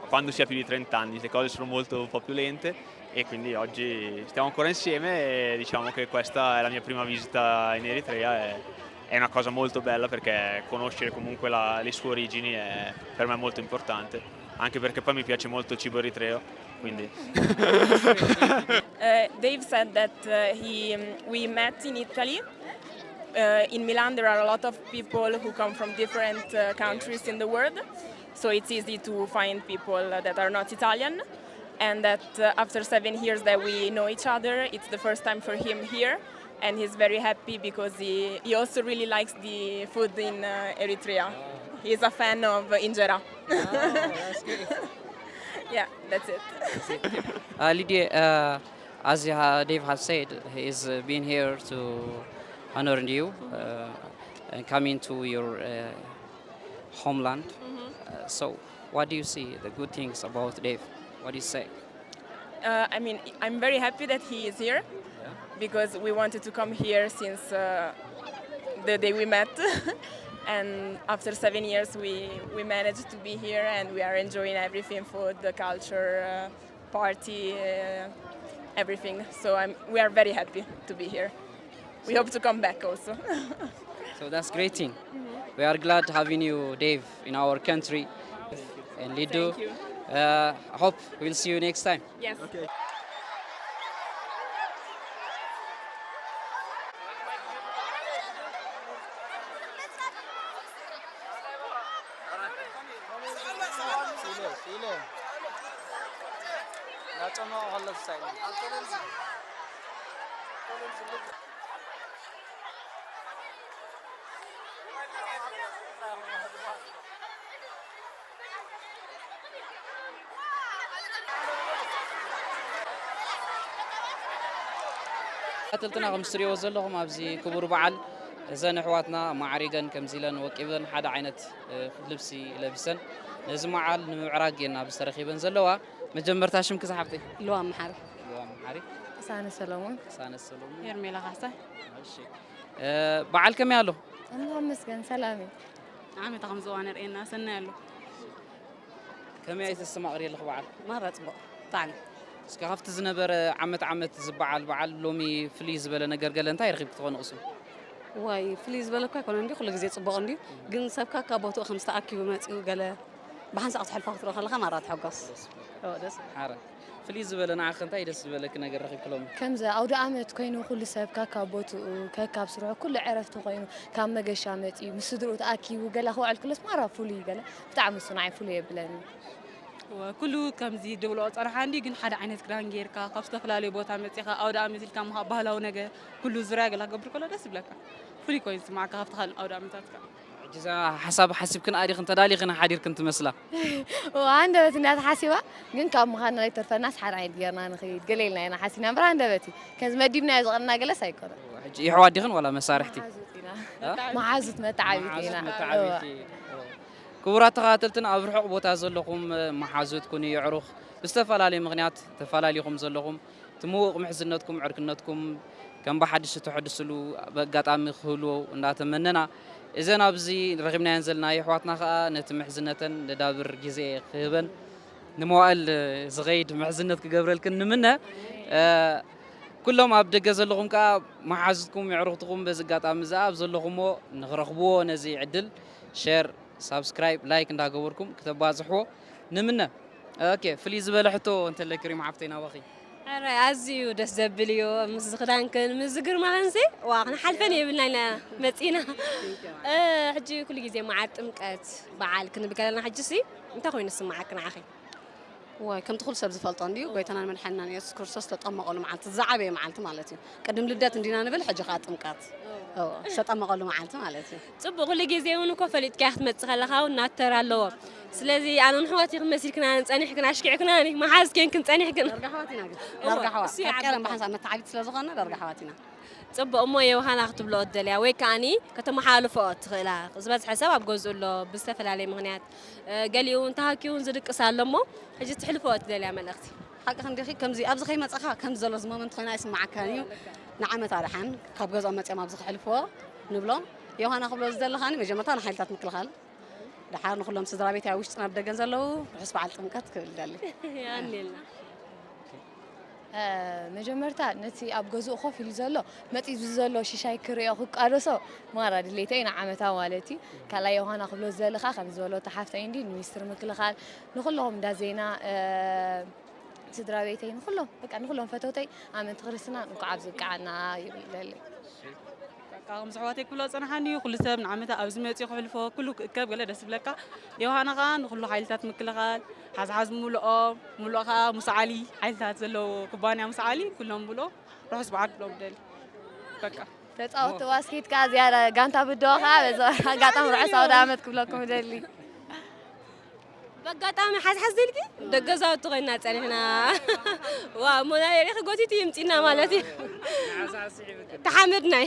quando si ha più di trenta anni, le cose sono molto un po' più lente e quindi oggi stiamo ancora insieme e diciamo che questa è la mia prima visita in Eritrea e è una cosa molto bella perché conoscere comunque la- le sue origini è per me molto importante, anche perché poi mi piace molto il cibo eritreo, quindi Uh, Dave said that uh, he, um, we met in Italy. Uh, in Milan, there are a lot of people who come from different uh, countries in the world, so it's easy to find people that are not Italian. And that uh, after seven years that we know each other, it's the first time for him here, and he's very happy because he, he also really likes the food in uh, Eritrea. He's a fan of injera. Oh, that's great. Yeah, that's it. Uh, Lydia, uh, as you ha- Dave has said, he is uh, been here to honor you uh, and coming to your uh, homeland. Uh, so, what do you see the good things about Dave? What do you say? Uh, I mean, I'm very happy that he is here because we wanted to come here since uh, the day we met. And after seven years, we, we managed to be here and we are enjoying everything, food, the culture, uh, party, uh, everything. So I'm, we are very happy to be here. We hope to come back also. So that's great thing. We are glad having you, Dave, in our country. And Lidu, Thank you. Uh, I hope we'll see you next time. Yes. ተኸታተልትና፣ ከም እትሪእዎ ዘለኹም ኣብዚ ክቡር በዓል እዘን ኣሕዋትና ማዕሪገን ከምዚ ኢለን ወቂበን ሓደ ዓይነት እ፣ ልብሲ ለቢሰን ነዚ በዓል ንምምዕራግ እየን ኣብዚ ተረኺበን ዘለዋ። መጀመርታ ሽምኪ ዝሓፍተይ? ልዋ መሓሪ። ልዋ መሓሪ። ቅሳነ ሰሎሞን። ቅሳነ ሰሎሞን። ሄርሜላ ካሕሳይ። እሺ። እ፣ በዓል ከመይ ኣሎ? ኣምላኽ ይመስገን ሰላም እዩ። ዓመታ ከም ዝዋ ንርእየና ሰናይ ኣሎ። ከመይ ኣይተስተማቕሪ ኣለኹ በዓል? ማራ ጽቡቕ ብጣዕሚ። እስከ ካብቲ ዝነበረ ዓመት ዓመት ዝበዓል በዓል ሎሚ ፍልይ ዝበለ ነገር ገለ እንታይ ረኺብኪ ትኾኒ ቅሱን? ዋይ ፍልይ ዝበለ እኳ ኣይኮነ እንዲ ኩሉ ግዜ ጽቡቕ እንዲ ግን ሰብ ካካ ቦትኡ ከም ዝተኣኪቡ መጺኡ ገለ ብሓንሳእ ክትሕልፋ ክትርኢ ከለኻ ማራ ትሕጎስ። ኦ፣ ደስ ይብል። ሓረ ፍልይ ዝበለ ንዓኺ እንታይ ደስ ዝበለኪ ነገር ረኺብኪ ሎሚ? ከምዚ ኣውደ ኣመት ኮይኑ ኩሉ ሰብ ከካብ ቦትኡ ከካብ ስርሑ ኩሉ ዕረፍቲ ኮይኑ ካብ መገሻ መፂኡ ምስ ስድርኡ ተኣኪቡ ገለ ክውዕል ክሎስ ማራ ፍሉይ ገለ ብጣዕሚ እሱ ንዓይ ፍሉይ የብለኒ። ኩሉ ከምዚ ድብልኦ ጸርሓ እንዲ ግን ሓደ ዓይነት ክዳን ጌርካ ካብ ዝተፈላለዩ ቦታ መጺኻ ኣውደ ኣመት ኢልካ ምኻ ባህላዊ ነገር ኩሉ ዙርያ ገላ ክገብር ከሎ ደስ ይብለካ። ፍሉይ ኮይኑ ዝስማዓካ ካብቲ ካልእ ኣውደ ኣመታት ከኣ። ሕጂ እዛ ሓሳብ ሓሲብክን ኣዲኽን ተዳሊኽን ሓዲርክን ትመስላ። ሃንደበት እንዳ ተሓሲባ ግን ካብ ምዃንና ኣይተርፈናስ ሓደ ዓይነት ጌርና ንኽይድ ገለ ኢልና ኢና ሓሲብና እምበር ሃንደበት እዩ። ከምዚ መዲብናዮ ዝቐንና ገለስ ኣይኮነን። ሕጂ ይሕዋት ዲኽን ዋላ መሳርሕቲ? መሓዙት ኢና። መሓዙት መተዓቢት ኢና። መሓዙት መተዓቢቲ። ክቡራት ተኸታተልትና ኣብ ርሑቕ ቦታ ዘለኹም መሓዙት ኩኑ የዕሩኽ ብዝተፈላለየ ምኽንያት ተፈላለኹም ዘለኹም እቲ ምዉቕ ምሕዝነትኩም ዕርክነትኩም ከም ብሓድሽ እተሐድስሉ ኣጋጣሚ ክህልዎ እንዳተመነና እዘን ኣብዚ ረኺብናየን ዘለና የሕዋትና ከኣ ነቲ ምሕዝነተን ለዳብር ግዜ ክህበን ንመዋእል ዝኸይድ ምሕዝነት ክገብረልክን ንምነ። ኩሎም ኣብ ደገ ዘለኹም ከኣ መሓዙትኩም የዕሩኽትኩም በዚ ኣጋጣሚ እዛ ኣብ ዘለኹሞ ንኽረኽብዎ ነዚ ዕድል ሸር ሳብስክራይብ ላይክ እንዳገበርኩም ክተባዝሕዎ ንምነ። ኦኬ ፍልይ ዝበለ ሕቶ እንተለኪ ሪም ሓፍተይ ናባኺ። ኣረ ኣዝዩ ደስ ዘብል እዩ። ምስ ዝኽዳንክን ምስ ዝግርማኽንሲ ዋ ክንሓልፈን የብልና ኢና መፂና። እ፣ ሕጂ ኩሉ ግዜ መዓል ጥምቀት በዓል ክንብል ከለና ሕጂ ሲ እንታይ ኮይኑ ዝስምዓኪ ንዓኺ? ዋይ ከምቲ ኩሉ ሰብ ዝፈልጦ እንዲዩ ጎይታናን መድሓንናን የሱስ ክርስቶስ ዝተጠመቐሉ መዓልቲ ዝዓበየ መዓልቲ ማለት እዩ። ቅድም ልደት እንዲና ንብል ሕጂ ከዓ ጥምቀት። እዎ፣ ዝተጠመቐሉ መዓልቲ ማለት እዩ። ፅቡቅ ኩሉ ግዜ እውን እኮ ፈሊጥካያ ክትመፅእ ከለካ እውን ናተር ኣለዎ። ስለዚ ኣነ ንሕዋት ኢኽን መሲልክና ጸኒሕክን ኣሽኪዕክናኒ መሓዝ ኬንክን ጸኒሕክን። ዳርጋ ኣሕዋት ኢና ግን ዳርጋ ኣሕዋት እሱ ካብ ቀደም ይዓብድ። ብሓንሳብ መተዓቢት ስለ ዝኾንና ዳርጋ ኣሕዋት ኢና። ፅቡቅ እሞ የውሃና ክትብሎ ትደልያ ወይ ከዓኒ ከተመሓላልፎ ትኽእላ ዝበዝሐ ሰብ ኣብ ገዝኡ ኣሎ ብዝተፈላለየ ምኽንያት እ፣ ገሊኡ እውን ተሃኪውን ዝድቅስ ኣሎ እሞ ሕጂ ትሕልፎ ትደልያ መልእኽቲ። ሓቂ ክንዲኺ ከምዚ ኣብዚ ከይመጻኻ ከምዚ ዘሎ እዚ ሞመንት ኮይና ኣይስምዓካን እዩ። ንዓመት ኣርሓን ካብ ገዝኦም መጺኦም ኣብዚ ክሕልፍዎ ንብሎም። ዮሃና ክብሎ ዝደሊ ከኣ መጀመርታ ንሓይልታት ምክልኻል፣ ደሓር ንኹሎም ስድራ ቤት ኣብ ውሽጥን ኣብ ደገን ዘለዉ ርሑስ በዓል ጥምቀት ክብል ይደሊ። የቐንየልና። መጀመርታ ነቲ ኣብ ገዝኡ ኮፍ ኢሉ ዘሎ መፂኡ ዘሎ ሽሻይ ክሪኦ ክቃደሶ ማራ ድሌተይ ንዓመታ ማለት እዩ። ካልኣይ ዮሃና ክብሎ ዝደሊ ከዓ ከምዚ ዝበሎ ተሓፍተይ እንዲ ንሚኒስትር ምክልኻል ንኩለኹም እንዳ ዜና ስድራ ቤተይ ንኩሎም በቃ ንኩሎም ፈተውተይ ኣመንቲ ክርስትና እንኳዕ ኣብዚ ብቃዓና ይብል ይደሊ። በቃ ከምዚ ኣሕዋተይ ክብሎ ዝፀናሓኒ እዩ። ኩሉ ሰብ ንዓመታ ኣብዚ መፂኡ ክሕልፎ ኩሉ ክእከብ ገለ ደስ ይብለካ። ዮሃና ከዓ ንኩሉ ሓይልታት ምክልኻል ሓዝሓዝ ሙሉኦም ሙሉእ ከዓ ሙስዓሊ ሓይልታት ዘለዎ ኩባንያ ሙስዓሊ ኩሎም ሙሉኦም ርሑስ በዓል ክብሎም ደሊ በቃ ተፃወቲ ባስኬት ከዓ ዝያዳ ጋንታ ብድሆ ከዓ በዚ ኣጋጣሚ ርሑስ ኣውደ ዓመት ክብለኩም ይደሊ። በጋጣሚ ሓዝሓዝ ኢልኪ ደገዛውቲ ኮይና ፀኒሕና ዋ እሞ ናይ ሪኺ ጎቲቱ ይምፂና ማለት እዩ ተሓመድናይ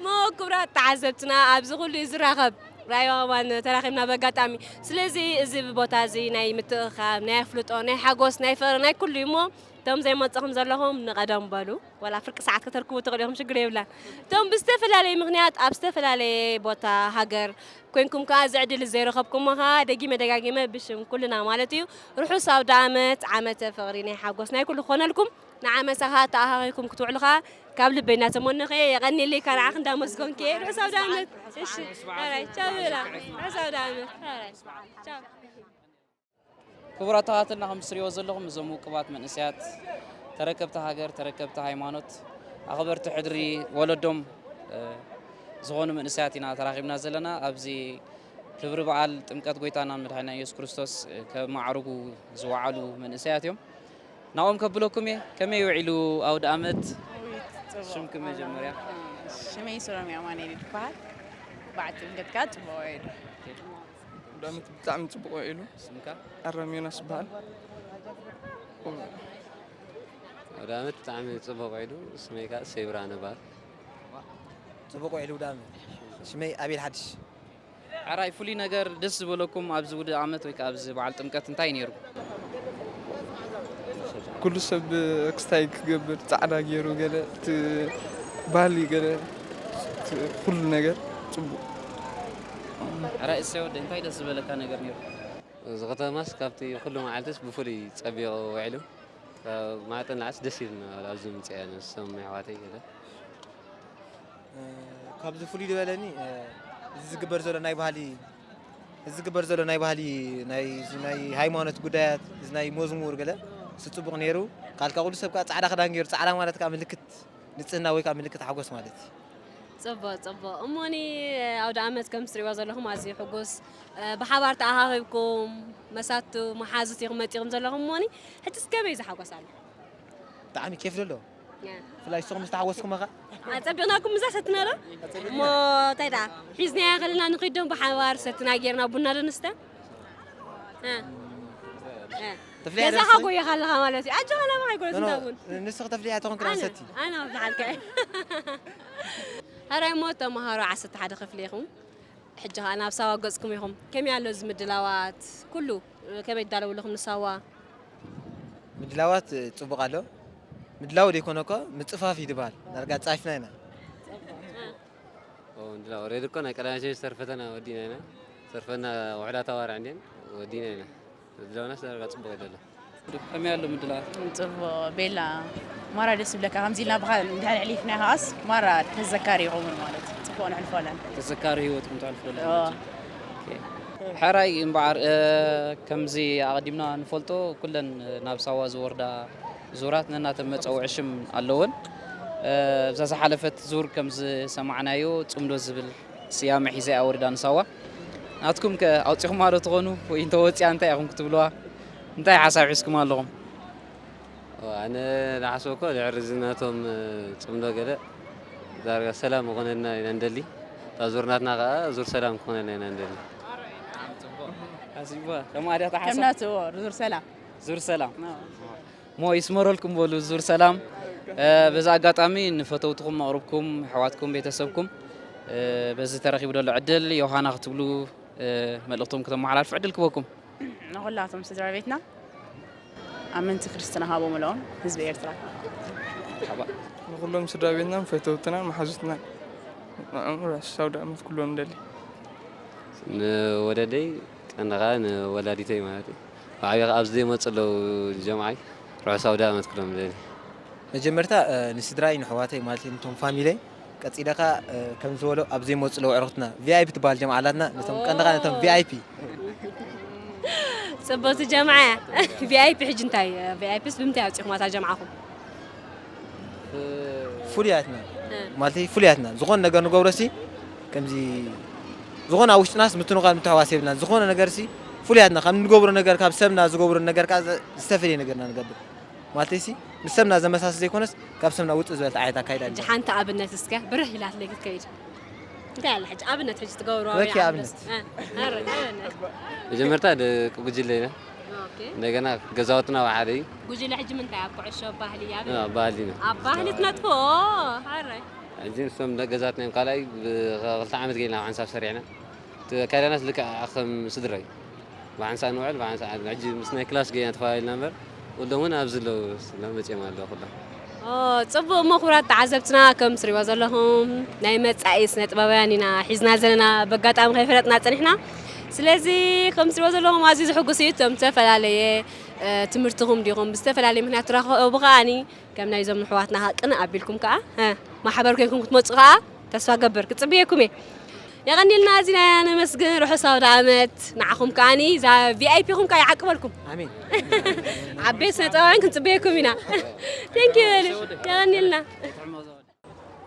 ሞ ክብራት ተዓዘብትና ኣብዚ ኩሉ እዩ ዝራኸብ ራእይዋ ከማን ተራኺብና በጋጣሚ ስለዚ እዚ ቦታ እዚ ናይ ምትእኻብ ናይ ኣፍልጦ ናይ ሓጎስ ናይ ፍቕሪ ናይ ኩሉ እዩ እሞ እቶም ዘይመፀኹም ዘለኹም ንቐደም በሉ ወላ ፍርቂ ሰዓት ከተርክቡ ትኽእሉ ኢኹም ሽግር የብላን እቶም ብዝተፈላለየ ምኽንያት ኣብ ዝተፈላለየ ቦታ ሃገር ኮይንኩም ከዓ እዚ ዕድል እዚ ዘይረኸብኩሞ ከዓ ደጊመ ደጋጊመ ብሽም ኩልና ማለት እዩ ርሑስ ኣውደ ዓመት ዓመተ ፍቕሪ ናይ ሓጎስ ናይ ኩሉ ክኾነልኩም ንዓመታ ከዓ ተኣኻኺብኩም ክትውዕሉ ከዓ ካብ ልበይ እናተመነኹ እየ የቐኒለይ ከዓ ንዓኺ እንዳመስገንኩ እየ ርሑስ ኣውደ ዓመት እሺ ራይ ቻው ብላ ርሑስ ኣውደ ዓመት ራይ ቻው ክቡራት ኣሕዋትና ከም ትሪእዎ ዘለኹም እዞም ውቁባት መንእሰያት ተረከብቲ ሃገር ተረከብቲ ሃይማኖት ኣኽበርቲ ሕድሪ ወለዶም ዝኾኑ መንእሰያት ኢና ተራኺብና ዘለና ኣብዚ ክብሪ በዓል ጥምቀት ጎይታናን መድሓኒና ኢየሱስ ክርስቶስ ከማዕርጉ ዝወዓሉ መንእሰያት እዮም ናኦም ከብለኩም እየ ከመይ ውዒሉ ኣውደ ኣመት ሽምኪ መጀመርያ ሽመይ ሱረም ያማኔል ይበሃል በዓል ጥምቀት ከዓ ፅቡቅ ውዒሉ ዳመት ብጣዕሚ ፅቡቅ ውዒሉ ስምካ ኣረም ዮናስ ይበሃል ኣውደ ኣመት ብጣዕሚ ፅቡቅ ውዒሉ ስመይ ከዓ ሰይብራ ንበሃል ፅቡቅ ውዒሉ ዳመ ሽመይ ኣቤል ሓድሽ ሕራይ ፍሉይ ነገር ደስ ዝበለኩም ኣብዚ ውድእ ዓመት ወይ ከዓ ኣብዚ በዓል ጥምቀት እንታይ ነይሩ? ኩሉ ሰብ ክስታይ ክገብር ፃዕዳ ገይሩ ገለ እቲ ባህሊ ገለ እቲ ኩሉ ነገር ፅቡቅ ሕራይ እሰይ ወደ እንታይ ደስ ዝበለካ ነገር ነይሩ? እዚ ከተማስ ካብቲ ኩሉ መዓልትስ ብፍሉይ ፀቢቑ ውዒሉ ማዕጠን ንዓስ ደስ ኢልና ኣብዚ ምፅኣ ንሶም ኣሕዋተይ ገለ ካብዚ ፍሉይ ዝበለኒ እዚ ዝግበር ዘሎ ናይ ባህሊ እዚ ዝግበር ዘሎ ናይ ባህሊ ናይ ናይ ሃይማኖት ጉዳያት እዚ ናይ መዝሙር ገለ ስፅቡቅ ነይሩ ካልካ ኩሉ ሰብ ከዓ ፃዕዳ ክዳን ገይሩ ፃዕዳ ማለት ከዓ ምልክት ንፅህና ወይ ከዓ ምልክት ሓጎስ ማለት እዩ ፅቡቅ ፅቡቅ እሞኒ ኣውደ ኣመት ከም ትሪእዎ ዘለኹም ኣዝዩ ሕጉስ ብሓባር ተኣኻኺብኩም መሳቱ መሓዙት ኢኹም መፂኹም ዘለኹም እሞኒ ሕጅስ ከመይ ዝሓጎስ ኣሎ ብጣዕሚ ኬፍ ዘሎ ብፍላይ ንስኹም ምስ ተሓጎስኩም ኸ ኣፀቢቕናኩም ምዛ ሰትና ዶ እሞ እንታይ ደኣ ሒዝናያ ከለና ንኺድ ዶም ብሓባር ሰትና ጌርና ቡና ዶ ንስተ ገዛኻ ጎየኻ ኣለኻ ማለት እዩ ኣጆኻ ናባኻ ይኮነስ እንዳ ቡን ንስኺ ተፍልያ ተኾንክ ሰቲ ኣነ ኣብዝሓልካ ሕራይ ሞ ተምሃሮ ዓሰርተ ሓደ ክፍሊ ኢኹም ሕጂ ከዓ ናብ ሳዋ ገፅኩም ኢኹም ከመይ ኣሎ እዚ ምድላዋት ኩሉ ከመይ ይዳለውለኹም ንሳዋ ምድላዋት ፅቡቕ ኣሎ ምድላው ዘይኮነ እኮ ምፅፋፍ እዩ ዝበሃል ዳርጋ ፃፊና ኢና ምድላው ሬድ እኮ ናይ ቀዳማይ ሴሚስተር ፈተና ወዲና ኢና ሰርፈና ውሕዳት ኣዋርዕ እንዲን ወዲና ኢና ምድላውናስ ዳርጋ ፅቡቕ ይደሎ ከመይ ኣሎ ምድላዋት ፅቡቕ ቤላ ማራ ደስ ይብለካ ከምዚ ኢልና ብካ እንድሕር ሕሊፍና ከዓስ ማራ ተዘካሪ ይኸውን ማለት እዩ ፅቡቕ ንሕልፈለን ተዘካሪ ህይወትኩም ተሕልፍሉ ሕራይ እምበዓር ከምዚ ኣቐዲምና ንፈልጦ ኩለን ናብ ሳዋ ዝወርዳ ዙራት ነናተን መፀውዒ ሽም ኣለወን እዛ ዝሓለፈት ዙር ከም ዝሰማዕናዮ ፅምዶ ዝብል ስያመ ሒዛ እያ ወሪዳ ንሳዋ ናትኩም ከ ኣውፂኹማ ዶ ትኾኑ ወይ እንተወፂኣ እንታይ ኢኹም ክትብልዋ እንታይ ሓሳብ ሒዝኩም ኣለኹም ኣነ ዝሓስበኮ ድሕሪ ዝናቶም ፅምዶ ገለ ዳርጋ ሰላም ክኾነልና ኢና ንደሊ እታ ዙር ናትና ከዓ ዙር ሰላም ክኾነልና ኢና ንደሊ ሓሲብዋ ከምኣ ድያ ተሓሰብ ከምናትዎ ዙር ሰላም ዙር ሰላም ሞ ይስመረልኩም በሉ ዙር ሰላም በዚ ኣጋጣሚ ንፈተውትኹም መቕርብኩም ኣሕዋትኩም ቤተሰብኩም በዚ ተረኺቡ ዘሎ ዕድል ዮሃና ክትብሉ መልእኽቶም ክተመሓላልፉ ዕድል ክበኩም ንኹላቶም ስድራ ቤትና ኣመንቲ ክርስትና ሃቦም ኣለውን ህዝቢ ኤርትራ ንኹሎም ስድራ ቤትናን ፈተውትናን መሓዙትናን ንዕኦም ርሑስ ኣውደ ዓመት ክብሎም እደሊ። ንወለደይ ቀንዲ ኸዓ ንወላዲተይ ማለት እዩ። ብዓብይ ኸዓ ኣብዚ ዘይመፁ ኣለዉ ጀምዓይ ርሑስ ኣውደ ዓመት ክብሎም እደሊ። መጀመርታ ንስድራይ ንሕዋተይ ማለት ነቶም ፋሚለይ ቀፂለ ከዓ ከም ዝበሎ ኣብ ዘይመፁ ኣለዉ ዕርክትና ቪኣይፒ ትበሃል ጀምዓ ኣላትና ነቶም ቀንድኻ ነቶም ቪኣይፒ ፅቡቅ ጀምዓ ቪኣይፒ ሕጂ እንታይ ቪኣይፒስ ብምንታይ ኣውፂኹም ኣታ ጀምዓኹም ፍሉያትና ማለት ፍሉያትና ዝኾነ ነገር ንገብሮ ሲ ከምዚ ዝኾነ ኣብ ውሽጥናስ ምትንኳል ምትሕዋስ የብልና ዝኾነ ነገር ሲ ፍሉያትና ካብ ንገብሮ ነገር ካብ ሰብና ዝገብሮ ነገር ከዓ ዝተፈለየ ነገርና ንገብር ማለት ሲ ምስ ሰብና ዘመሳስል ዘይኮነስ ካብ ሰብና ውፅእ ዝበለት ዓይነት ኣካይዳ ሕጂ ሓንቲ ኣብነት እስከ ብርህ ኢላትለይ ክትከይድ እንታይ ኣላ ሕጂ ኣብነት ሕጂ ትገብሩ በኪ ኣብነት ኣብነት መጀመርታ ደቂ ጉጅለ ኢና እንደገና ገዛውትና ኣብ ሓደ እዩ ጉጅለ ሕጂ ምንታይ ኣብ ኩዕሾ ባህሊ ኣብ ኣብ ባህሊ ኢና ኣብ ባህሊ ትነጥፎ ሓራይ ሕጂ ንሶም ደቂ ገዛትና እዮም ካልኣይ ብክልተ ዓመት ገይና ኣብ ሓንሳብ ሰሪዕና እቲ ኣካይዳናስ ልክዕ ከም ስድራ እዩ ብሓንሳእ ንውዕል ብሓንሳእ ዓድና ሕጂ ምስ ናይ ክላስ ገይና ተፈላለና እምበር ኩሎም እውን ኣብዚ ኣለዉ ስለ መፅኦም ኣለዉ ኩሎም ኦ፣ ጽቡቕ እሞ ክቡራት ተዓዘብትና ከም ትሪእዎ ዘለኹም ናይ መጻኢ ስነ ጥበባውያን ኢና ሒዝና ዘለና በጋጣሚ ከይፈለጥና ጸኒሕና ስለዚ ከም ትሪእዎ ዘለኹም ኣዝዩ ዝሕጉስ እዩ እቶም ዝተፈላለየ እ፣ ትምህርትኹም ዲኹም ብዝተፈላለየ ምክንያት ትራኸቡ ከኣኒ ከም ናይዞም ንሕዋትና ቅንእ ኣቢልኩም ከኣ እ፣ ማሕበር ኮይንኩም ክትመጹ ከኣ ተስፋ ገብር ክጽብየኩም እየ የቐኒልና ኣዚና ነመስግን ርሑስ ኣውደ ኣመት ንዓኹም ከኣኒ እዛ ቪኣይፒኹም ከኣ ይዓቅበልኩም ኣሜን ዓበይቲ ስነ ጥበባውያን ክንጽበየኩም ኢና ቴንኪ በሉ የቐኒልና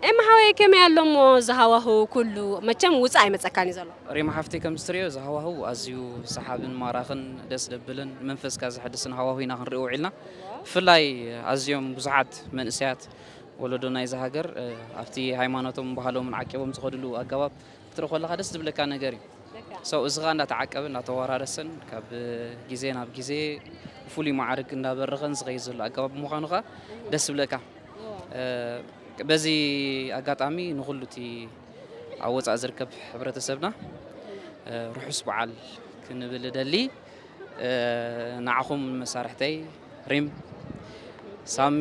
ኤማ ሓወይ ከመይ ኣሎ እሞ ዝሃዋሁ ኩሉ መቸም ውፅእ ኣይመፀካን እዩ ዘሎ ሪማ ሓፍተይ ከም እትሪኦ እዚ ሃዋህው ኣዝዩ ሰሓብን ማራኽን ደስ ደብልን መንፈስካ ዘሕድስን ሃዋህው ኢና ክንርኢ ውዒልና ብፍላይ ኣዝዮም ብዙሓት መንእሰያት ወለዶ ናይዚ ሃገር ኣብቲ ሃይማኖቶምን ባህሎምን ዓቂቦም ዝኸድሉ ኣገባብ ክትርኢ ከለኻ ደስ ዝብለካ ነገር እዩ ሰው እዚ ኸዓ እንዳተዓቀበ እንዳተወራረሰን ካብ ግዜ ናብ ግዜ ብፍሉይ ማዕርግ እንዳበረኸን ዝኸይድ ዘሎ ኣገባብ ብምዃኑ ኸዓ ደስ ዝብለካ በዚ ኣጋጣሚ ንኹሉ እቲ ኣብ ወፃኢ ዝርከብ ሕብረተሰብና ርሑስ በዓል ክንብል እደሊ ንዓኹም መሳርሕተይ ሪም ሳሚ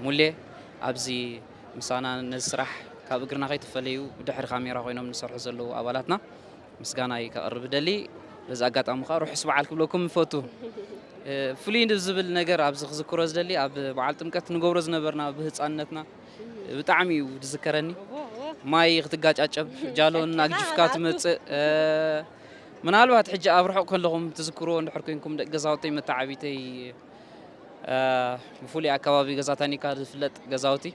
ሙሌ ኣብዚ ምሳና ነዚ ስራሕ ካብ እግርና ከይትፈለዩ ብድሕሪ ካሜራ ኮይኖም ዝሰርሑ ዘለዉ ኣባላትና ምስጋናይ ከቕርብ እደሊ በዚ ኣጋጣሚ ከዓ ርሑስ በዓል ክብለኩም ይፈቱ ፍሉይ ዝብል ነገር ኣብዚ ክዝክሮ ዝደሊ ኣብ በዓል ጥምቀት ንገብሮ ዝነበርና ብህፃንነትና ብጣዕሚ እዩ ዝዝከረኒ ማይ ክትጋጫጨብ ጃሎን ኣግጅፍካ ትመፅእ ምናልባት ሕጂ ኣብ ርሑቕ ከለኹም ትዝክርዎ እንድሕር ኮንኩም ደቂ ገዛውተይ መተዓቢተይ ብፍሉይ ኣካባቢ ገዛ ታኒካ ዝፍለጥ ገዛውቲ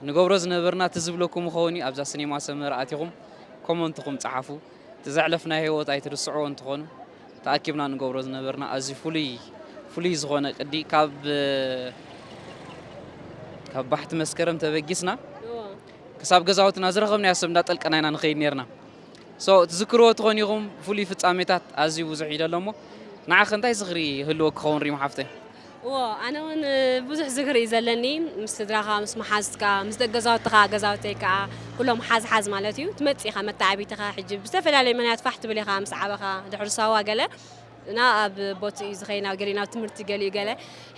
ንገብሮ ዝነበርና ትዝብለኩም ኸውን ኣብዛ ስኔማ ሰመረ ኣቲኹም ኮመንትኹም ፀሓፉ እቲ ዘዕለፍና ህይወት ኣይትርስዕዎ እንትኾኑ ተኣኪብና ንገብሮ ዝነበርና ኣዝዩ ፍሉይ ፍሉይ ዝኾነ ቅዲ ካብ ካብ ባሕቲ መስከረም ተበጊስና ክሳብ ገዛውትና ዝረኸብናዮ ሰብ እንዳጠልቀና ኢና ንኸይድ ነርና so ትዝክርዎ ትኾን ኢኹም ፍሉይ ፍጻሜታት ኣዝዩ ብዙሕ እዩ ደሎ እሞ ንዓኸ እንታይ ዝኽሪ ይህልወ ክኸውን ሪም ሓፍተይ እዎ ኣነ እውን ብዙሕ ዝክሪ እዩ ዘለኒ ምስ ስድራኻ ምስ መሓዝትካ ምስ ደቂ ገዛውትኻ ገዛውተይ ከዓ ኩሎም ሓዝ ሓዝ ማለት እዩ ትመፅእ ኢኻ መተዓቢትኻ ሕጂ ብዝተፈላለየ ምክንያት ፋሕ ትብል ኢኻ ምስ ዓበኻ ድሕሪ ሳዋ ገለ እና ኣብ ቦትኡ እዩ ዝኸይድ ናብ ገሊኡ ናብ ትምህርቲ ገሊኡ ገለ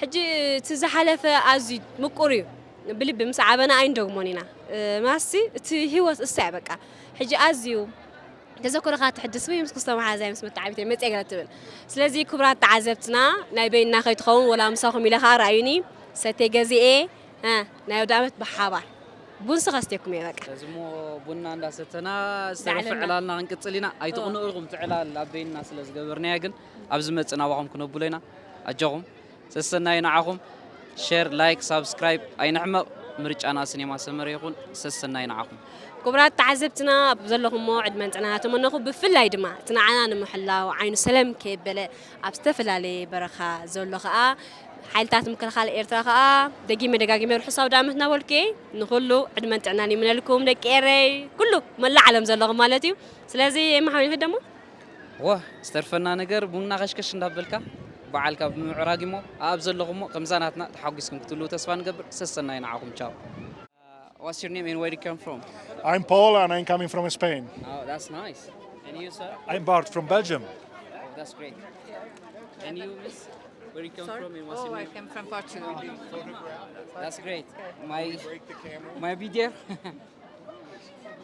ሕጂ እቲ ዝሓለፈ ኣዝዩ ምቁር እዩ ብልቢ ምስ ዓበና ኣይንደግሞን ኢና ማሲ እቲ ህይወት እሳ እያ በቃ ሕጂ ኣዝዩ ተዘክሮኻ ተሕድስ ወይ ምስ ክስቶ መሓዛይ ምስ መተዓቢተይ መፅየ ገለ ትብል ስለዚ ክቡራት ተዓዘብትና ናይ በይንና ከይትኸውን ወላ ምሳኹም ኢለ ከዓ ረኣዩኒ ሰቴ ገዚኤ እ፣ ናይ ኣውደ ዓመት ብሓባር ቡንሲ ከስቴኩም እየ በቃ እዚ እሞ ቡና እንዳሰተና ዝተረፈ ዕላልና ክንቅፅል ኢና ኣይትቕንኡ ኢኹም ትዕላል ኣብ በይንና ስለ ዝገበርናያ ግን ኣብ ዝመፅእ ናባኹም ክነብሎ ኢና ኣጆኹም ሰሰናዩ ንዓኹም ሸር ላይክ ሳብስክራይብ ኣይንሕመቕ ምርጫና ስኔማ ሰመረ ይኹን ሰሰናዩ ንዓኹም ክቡራት ተዓዘብትና ኣብ ዘለኹሞ ዕድመን ጥዕናን ኣተመነኹ ብፍላይ ድማ እቲ ንዓና ንምሕላው ዓይኑ ሰለም ከየበለ ኣብ ዝተፈላለየ በረኻ ዘሎ ኸኣ ሓይልታት ምክልኻል ኤርትራ ኸኣ ደጊመ ደጋጊመ ርሑስ ኣውደ ዓመት እናበልኩ እየ ንኹሉ ዕድመን ጥዕናን ይምነልኩም ደቂ ኤረይ ኩሉ መላእ ዓለም ዘለኹም ማለት እዩ ስለዚ የመሓሚድ ህደሞ ዋ ዝተርፈና ነገር ቡና ከሽከሽ እንዳበልካ በዓልካ ብምዕራግ እሞ ኣብ ዘለኹሞ ከምዛ ናትና ተሓጒስኩም ክትህልዉ ተስፋ ንገብር ሰሰናዩ ንዓኹም ቻው What's your name and where you come from? I'm Paul and I'm coming from Spain. Oh, that's nice. And you, sir? I'm Bart from Belgium. Oh, that's great. And you, miss? Where you come Sorry? from and what's Oh, your I name? Came from Portugal. That's great. My my video.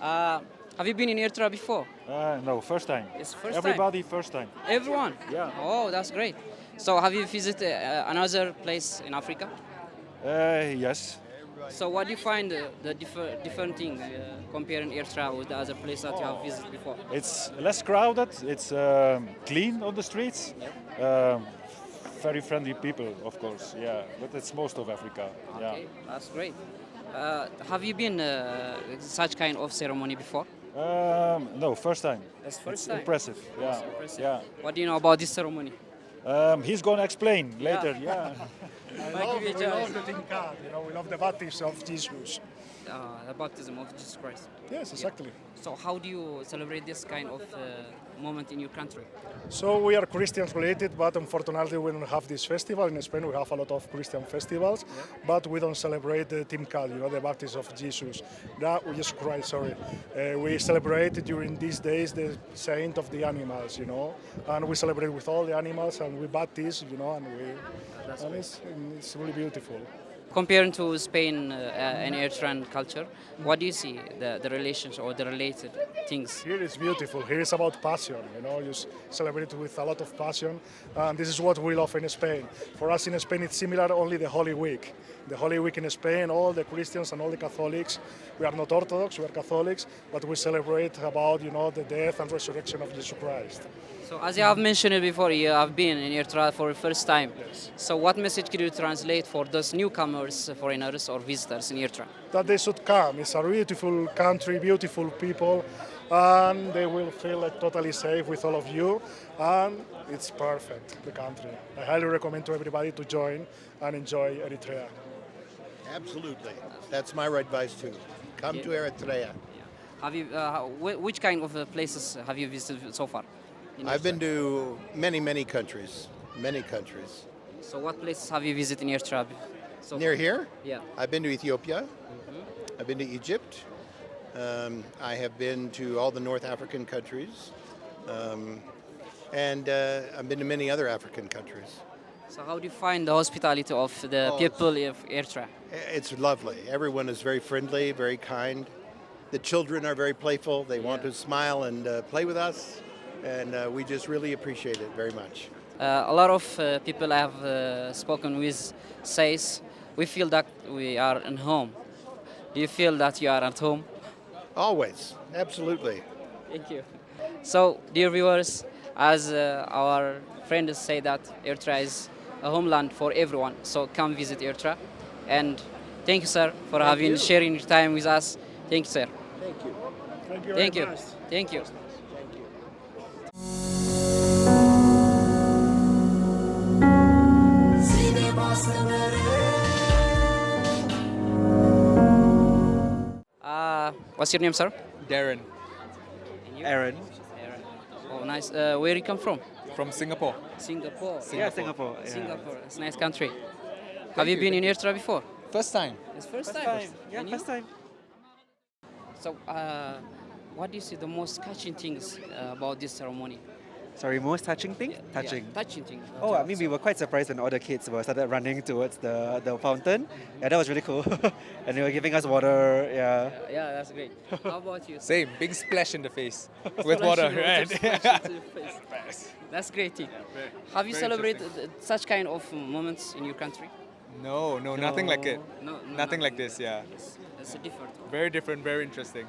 Uh, have you been in Ertra before? Uh, no, first time. It's first Everybody first time. Everyone. Yeah. Oh, that's great. So have you visited uh, another place in Africa? Uh, yes. So what do you find uh, the differ- different thing uh, comparing Ertra with the other place that you have visited before? It's less crowded. It's um, clean on the streets. Um, very friendly people, of course. Yeah, but it's most of Africa. Okay, that's great. Uh, have you been uh, such kind of ceremony before? Yeah. Um, no, first time. That's first It's time. Impressive. Yeah. Impressive. Yeah. What do you know about this ceremony? Um, he's gonna explain Yeah. later. Yeah. We love, we love the Team Card, you know, we love the baptism of Jesus. Uh, the baptism of Jesus Christ. Yes, exactly. So how do you celebrate this kind of uh, moment in your country? So we are Christians related, but unfortunately we don't have this festival. In Spain we have a lot of Christian festivals, but we don't celebrate the Team Card, you know, the baptism of Jesus. That, Jesus Christ, sorry. Uh, we celebrate during these days the saint of the animals, you know, and we celebrate with all the animals and we baptize, you know, and we, and it's, it's really beautiful. Comparing to Spain uh, uh, and Eritrean culture, what do you see the, the relations or the related things? Here is beautiful. Here is about passion, you know, you s- celebrate with a lot of passion. And this is what we love in Spain. For us in Spain, it's similar, only the Holy Week. The Holy Week in Spain, all the Christians and all the Catholics, we are not Orthodox, we are Catholics, but we celebrate about, you know, the death and resurrection of Jesus Christ. So as you have mentioned it before, you have been in Ertra for the first time. Yes. So what message could you translate for those newcomers, foreigners or visitors in Ertra? That they should come. It's a beautiful country, beautiful people, and they will feel, like, totally safe with all of you. And it's perfect, the country. I highly recommend to everybody to join and enjoy Eritrea. Absolutely. That's my advice too. Come to Eritrea. Have you, uh, how- wh- which kind of uh, places have you visited so far? In I've been Ertra? To many, many countries. Many countries. So what places have you visited in Ertra? So Near far? Here? Yeah. I've been to Ethiopia. I've been to Egypt. Um, I have been to all the North African countries. Um, and uh, I've been to many other African countries. So how do you find the hospitality of the Oh, people of Ertra? It's lovely. Everyone is very friendly, very kind. The children are very playful. They want Yeah. To smile and uh, play with us. And uh, we just really appreciate it very much. Uh, a lot of uh, people I have uh, spoken with says we feel that we are in home. Do you feel that you are at home? Always. Absolutely. Thank you. So, dear viewers, as uh, our friends say that Ertra is a homeland for everyone, so come visit Ertra. And thank you, sir, for having sharing your time with us. Thank you, sir. Thank you. Thank you. Thank you. Uh, what's your name, sir? Darren. And you? Aaron. Aaron. Oh, nice. Uh, where you come from? From Singapore. Singapore. Yeah, Singapore. Singapore. It's a nice country. Have you been in Ertra before? First time. It's first First time. time. Yeah, And you? First time. So, uh, what do you see the most touching things uh, about this ceremony? Sorry, most touching thing? Yeah, Touching. Yeah, touching things. Oh, I mean, we were quite surprised when all the kids were started running towards the, the fountain. Yeah, that was really cool. And they were giving us water. Yeah. Yeah, that's great. How about you? Same, big splash in the face Splash in the water, splash into the face. That's great thing. Have you Very celebrated such kind of moments in your country? No, no, nothing like it. No, no, Nothing like nothing. This, yeah. It's a different one. Very different, very interesting.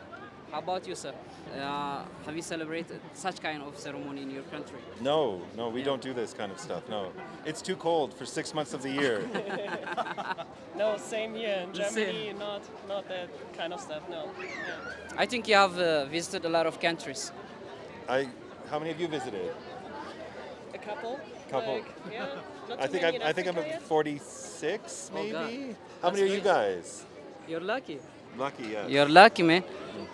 How about you, sir? Uh, have you celebrated such kind of ceremony in your country? No, no, we Yeah. Don't do this kind of stuff. No, it's too cold for six months of the year. No, same here. In The same. Germany, not not that kind of stuff. No. Yeah. I think you have uh, visited a lot of countries. I, how many of you visited? A couple. Couple. Like, yeah. Not I too think many I'm. in I think I'm Africa at yet. forty-six, Oh, God. maybe. How That's many are you great. Guys? You're lucky. Lucky, yes. You're lucky, man.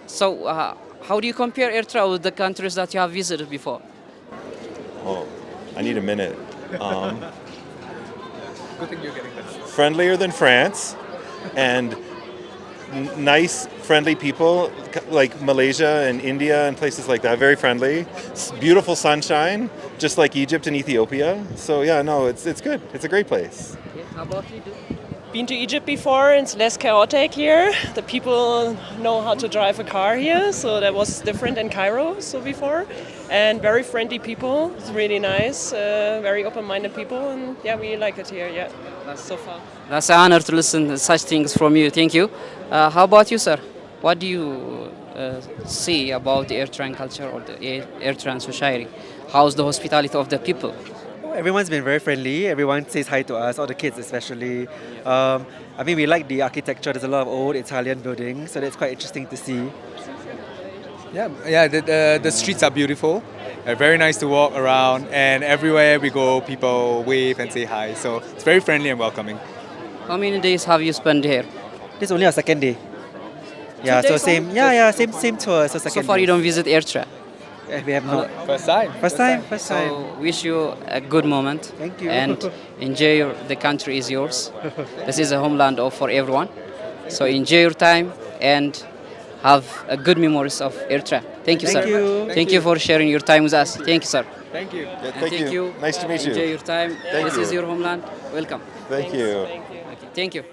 So, uh, how do you compare Ertra with the countries that you have visited before? Oh, I need a minute. Um, Good thing you're getting this. Friendlier than France, and N- nice, friendly people, c- like Malaysia and India and places like that. Very friendly. S- beautiful sunshine, just like Egypt and Ethiopia. So yeah, no, it's it's good. It's a great place. Been to Egypt before, it's less chaotic here. The people know how to drive a car here, so that was different in Cairo so before. And very friendly people, it's really nice, uh, very open-minded people, and yeah, we like it here, yeah, so far. That's an honor to listen to such things from you. Thank you. Uh, how about you, sir? What do you uh, see about the Eritrean culture or the E- Eritrean society? How's the hospitality of the people? Oh, everyone's been very friendly. Everyone says hi to us, all the kids especially. Um, I mean, we like the architecture. There's a lot of old Italian buildings, so that's quite interesting to see. Yeah, yeah. The, the, the streets are beautiful. Uh, very nice to walk around, and everywhere we go, people wave and say hi. So it's very friendly and welcoming. How many days have you spent here? This is only our second day. Yeah, so same. Yeah, yeah, same same tour. So second. So far, you day. Don't visit Eritrea. Eh, we have not. First time. First time. First time. So wish you a good moment. Thank you. And enjoy your, the country is yours. This is a homeland of for everyone. So enjoy your time and have a good memories of Eritrea. Thank you, Thank sir. You. Thank you for sharing your time with us. Thank you, sir. Thank you. Yeah, And thank, you. Nice to meet Enjoy you. Your time. Thank This you. Is your homeland. Welcome. Thank you. Okay, thank you.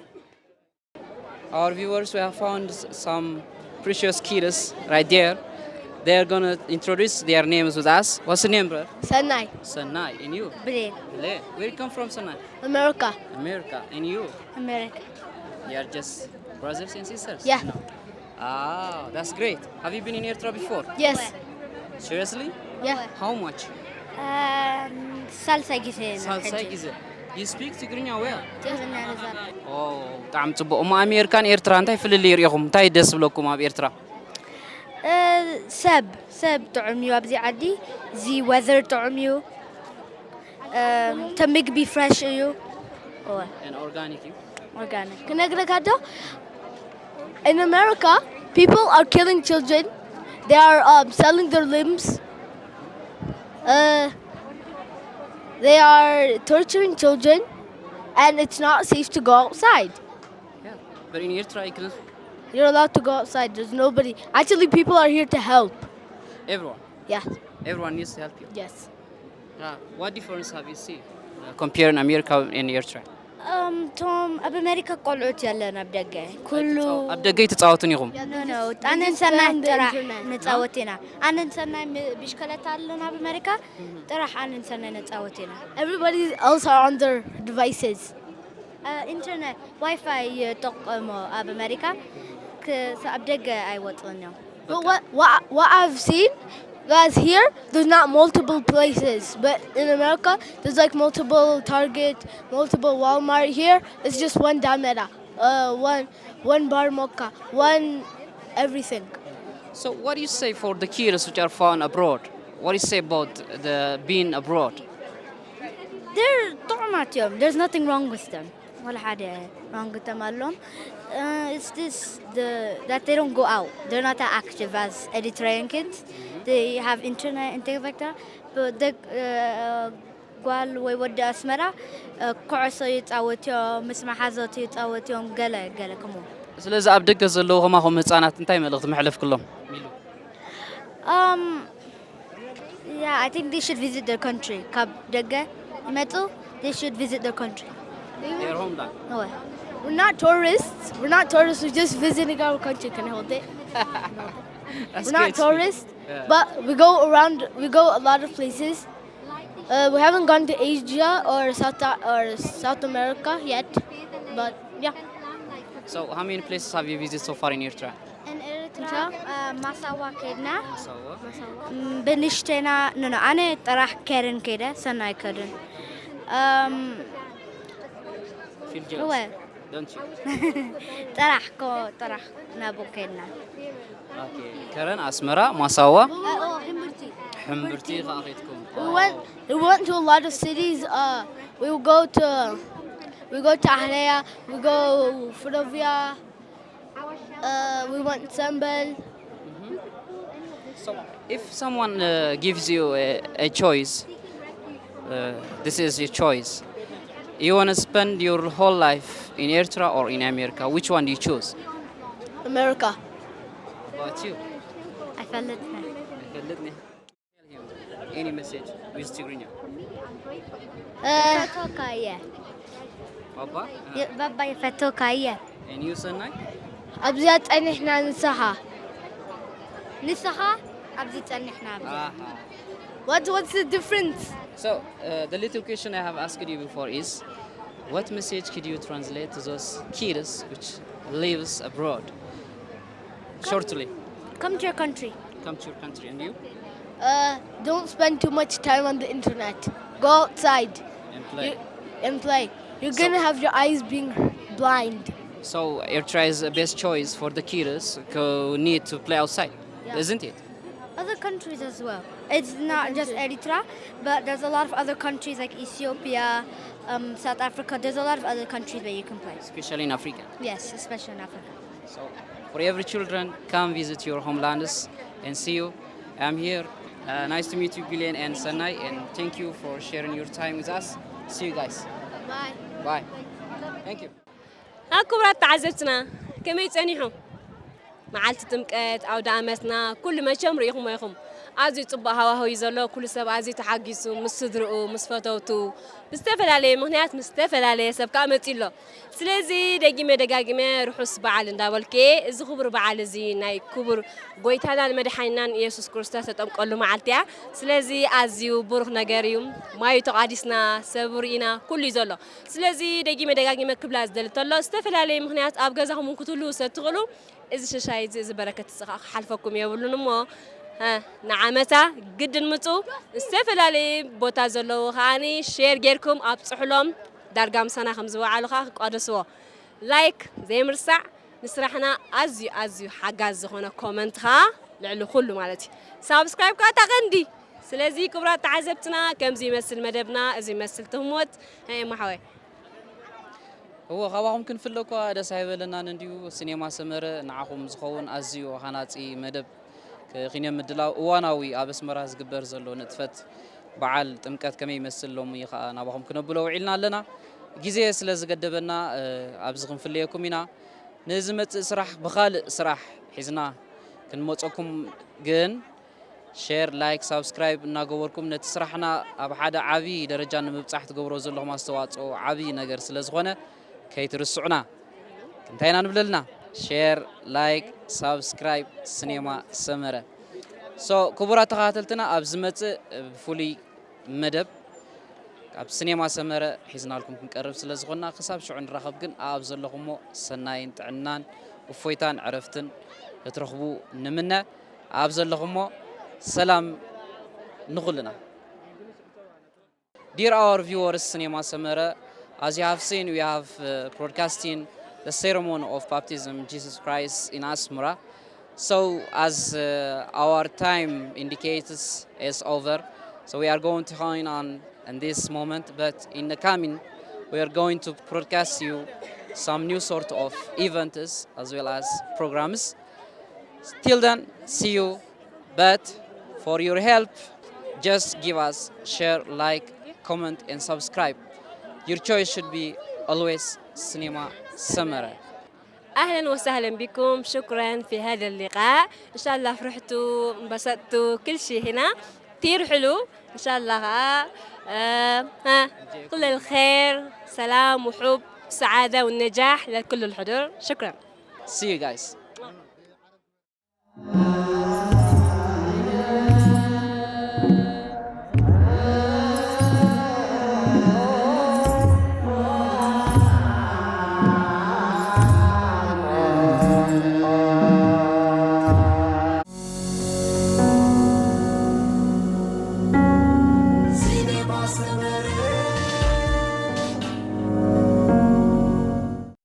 Our viewers, we have found s- some precious kids right there. They are gonna introduce their names with us. What's your name, bro? Sanai. Sanai. And you? Bren. Bele. Where you come from, Sanai? America. America. And you? America. They are just brothers and sisters. Yeah. Ah, that's great. Have you been in Eritrea before? Yes. Seriously? Yeah. How much? Um, ሳልሳይ ጊዜ ነው ሳልሳይ ሕጂ። ጊዜ። You speak Tigrinya well? ትግርኛ ንዛረብ። Oh, ብጣዕሚ ጽቡቅ። እሞ ኣሜሪካን ኤርትራ እንታይ ፍልልይ ርኢኹም? እንታይ ደስ ዝብለኩም ኣብ ኤርትራ? እ፣ ሰብ ሰብ ጥዑም እዩ ኣብዚ ዓዲ። እዚ weather ጥዑም እዩ። እም፣ እቲ ምግቢ fresh እዩ። እወ። And organic እዩ። Organic. ክነግረካ ዶ? In America, people are killing children. They are um, selling their limbs. Uh, they are torturing children, and it's not safe to go outside. Yeah. But in Eritrea, you can You're allowed to go outside. There's nobody. Actually, people are here to help. Everyone. Yeah. Everyone needs to help you. Yes. Uh, what difference have you seen uh, comparing America and Eritrea? እቶም ኣብ ኣሜሪካ ቆልዑት የለን ኣብ ደገ ኩሉ ኣብ ደገ ኣይትጻወቱን ኢኹም? ኣነን ሰናይ ጥራሕ ንፃወት ኢና። ኣነን ሰናይ ብሽከለታ ኣለና ኣብ ኣሜሪካ ጥራሕ ኣነን ሰናይ ንፃወት ኢና። Everybody else are on their devices. ኢንተርነት ዋይፋይ ይጠቀሙ ኣብ ኣሜሪካ። ኣብ ደገ ኣይወፅን እዮም። But what, what, what I've seen, guys, here there's not multiple places, but in America there's like multiple Target, multiple Walmart. Here it's just one Damera, uh, one one Bar Mocha, one everything. So what do you say for the kids which are found abroad? What do you say about the being abroad? They're ጥዑማት እዮም. There's nothing wrong with them. ولا حاجة wrong with them ኣለዎም. Uh, it's this the that they don't go out. They're not that active as Eritrean kids. They have internet and things like that. But the uh, ጓል ወይ ወዲ ኣስመራ ኩዕሶ ይፃወት እዮም፣ ምስ መሓዞት ይፃወት እዮም፣ ገለ ገለ ከምኡ። ስለዚ ኣብ ደገ ዘለዉ ከማኹም ህፃናት እንታይ መልእኽቲ መሕለፍክሎም? Um, yeah, I think they should visit their country. ካብ ደገ ይመጡ, they should visit their country. Their homeland. We're not tourists. We're not tourists. We're just visiting our country. Can I hold it? That's We're not great. Tourists, Yeah. But we go around. We go a lot of places. Uh, we haven't gone to Asia or South or South America yet, but yeah. So how many places have you visited so far in Eritrea? In Eritrea, uh, ማሳዋ ከድና፣ Massawa. ም፣ ብንሽተና፣ no, no, ኣነ ጥራሕ ከረን ከደ፣ ሰናይ ከደን። Um, Feel እወ፣ jealous, don't you? ጥራሕ ኮ ጥራሕ ናብኡ ከድና። Okay. ከረን፣ ኣስመራ፣ ማሳዋ፣ Uh, oh, ሕምብርቲ። ሕምብርቲ ከኣ ከድኩም። We went, we went to a lot of cities. Uh, we would go to, we go to Ahleya, we go Frovia. Uh, we went Sembel. So, if someone uh, gives you a, a choice, uh, this is your choice. You want to spend your whole life in Eritrea or in America? Which one do you choose? America. About you? ኣይፈልጥን። ኣይፈልጥን። Tell him any message with Tigrinya. ፈቶካ እየ Baba? ባባ፣ የፈቶካ እየ። And you, Sanai? ኣብዚኣ ጸኒሕና ንስኻ ንስኻ ኣብዚ ጸኒሕና ኣብዚ Aha. What what's the difference? So, uh, the little question I have asked you before is, what message could you translate to those kids which lives abroad? Shortly, Come to your country. Come to your country, and you? Uh, don't spend too much time on the internet. Go outside And play. You- and play. You're So- gonna have your eyes being blind. So Eritrea is the best choice for the kids who need to play outside, Yeah. Isn't it? Other countries as well. It's not just Eritrea, but there's a lot of other countries like Ethiopia, um, South Africa. There's a lot of other countries where you can play. Especially in Africa. Yes, especially in Africa. So, for every children, come visit your homelands and see you. I'm here. Uh, nice to meet you, Gillian and Sanai, and thank you for sharing your time with us. See you guys. Bye. Bye. Thank you. ኣብ ክቡራት ተዓዘብትና ከመይ ጸኒሑ? መዓልቲ ጥምቀት ኣውደ ኣመትና ኩሉ መቸም ርኢኹሞ ኢኹም። ኣዝዩ ጽቡቕ ሃዋህው እዩ ዘሎ። ኩሉ ሰብ ኣዝዩ ተሓጊሱ ምስ ስድርኡ ምስ ፈተውቱ ብዝተፈላለየ ምኽንያት ምስ ዝተፈላለየ ሰብ ከዓ መጺኡ ኣሎ። ስለዚ ደጊመ ደጋጊመ ርሑስ በዓል እንዳበልኩ እዚ ክቡር በዓል እዚ ናይ ክቡር ጎይታናን መድሓኒናን ኢየሱስ ክርስቶስ ተጠምቀሉ መዓልቲ እያ። ስለዚ ኣዝዩ ብሩኽ ነገር እዩ። ማዩ ተቓዲስና ሰብ ርኢና ኩሉ እዩ ዘሎ። ስለዚ ደጊመ ደጋጊመ ክብላ ዝደሊ ተሎ ዝተፈላለየ ምኽንያት ኣብ ገዛኹም እውን ክትህልዉ ስለ ትኽእሉ እዚ ሽሻይ እዚ እዚ በረከት እዚ ከዓ ክሓልፈኩም የብሉን እሞ እ፣ ንዓመታ ግድን ምፁ ዝተፈላለየ ቦታ ዘለዉ ከዓኒ ሼር ጌርኩም ኣብፅሕሎም ዳርጋ ምሳና ከም ዝወዓሉ ከዓ ክቋደስዎ ላይክ ዘይምርሳዕ ንስራሕና ኣዝዩ ኣዝዩ ሓጋዝ ዝኾነ ኮመንት ከዓ ልዕሊ ኩሉ ማለት እዩ ሳብስክራይብ ከዓ እታ ቀንዲ ስለዚ ክቡራት ተዓዘብትና ከምዚ ይመስል መደብና እዚ ይመስል ትህሞት ናይ ማሓወይ እዎ ካባኹም ክንፍለ እኳ ደስ ኣይበለናን እንድዩ። ሲኔማ ሰመረ ንዓኹም ዝኸውን ኣዝዩ ሃናጺ መደብ ክኺነ ምድላው እዋናዊ ኣብ ኣስመራ ዝግበር ዘሎ ንጥፈት በዓል ጥምቀት ከመይ ይመስል ሎሚ ከዓ ናባኹም ክነብሎ ውዒልና ኣለና። ግዜ ስለ ዝገደበና ኣብዚ ክንፍለየኩም ኢና። ንዝመጽእ ስራሕ ብኻልእ ስራሕ ሒዝና ክንመጸኩም ግን ሼር፣ ላይክ፣ ሳብስክራይብ እናገበርኩም ነቲ ስራሕና ኣብ ሓደ ዓብዪ ደረጃ ንምብጻሕ ትገብሮ ዘለኹም ኣስተዋፅኦ ዓብዪ ነገር ስለ ዝኾነ ከይትርስዑና። እንታይ ኢና ንብለልና? ሼር፣ ላይክ፣ ሳብስክራይብ ስኔማ ሰመረ። ሶ ክቡራት ተኸታተልትና ኣብ ዝመፅእ ብፍሉይ መደብ ካብ ስኔማ ሰመረ ሒዝናልኩም ክንቀርብ ስለ ዝኾንና ክሳብ ሽዑ ንራኸብ ግን ኣብ ዘለኹሞ ሰናይን ጥዕናን እፎይታን ዕረፍትን ክትረኽቡ ንምነ። ኣብ ዘለኹሞ ሰላም ንኹልና። Dear our viewers, Cinema Samara, as you have seen, we have uh, broadcasting the ceremony of baptism Jesus Christ in Asmara. So, as uh, our time indicates, is over. So we are going to join on in this moment, but in the coming, we are going to broadcast you some new sort of events as well as programs. Till then, see you. But for your help, just give us share, like, comment, and subscribe. Your choice should be always Cinema Samara. أهلا وسهلا بكم شكرا في هذا اللقاء إن شاء الله فرحتوا انبسطتوا كل شيء هنا كثير حلو إن شاء الله آه آه ها كل الخير سلام وحب سعادة والنجاح لكل الحضور شكرا See you guys.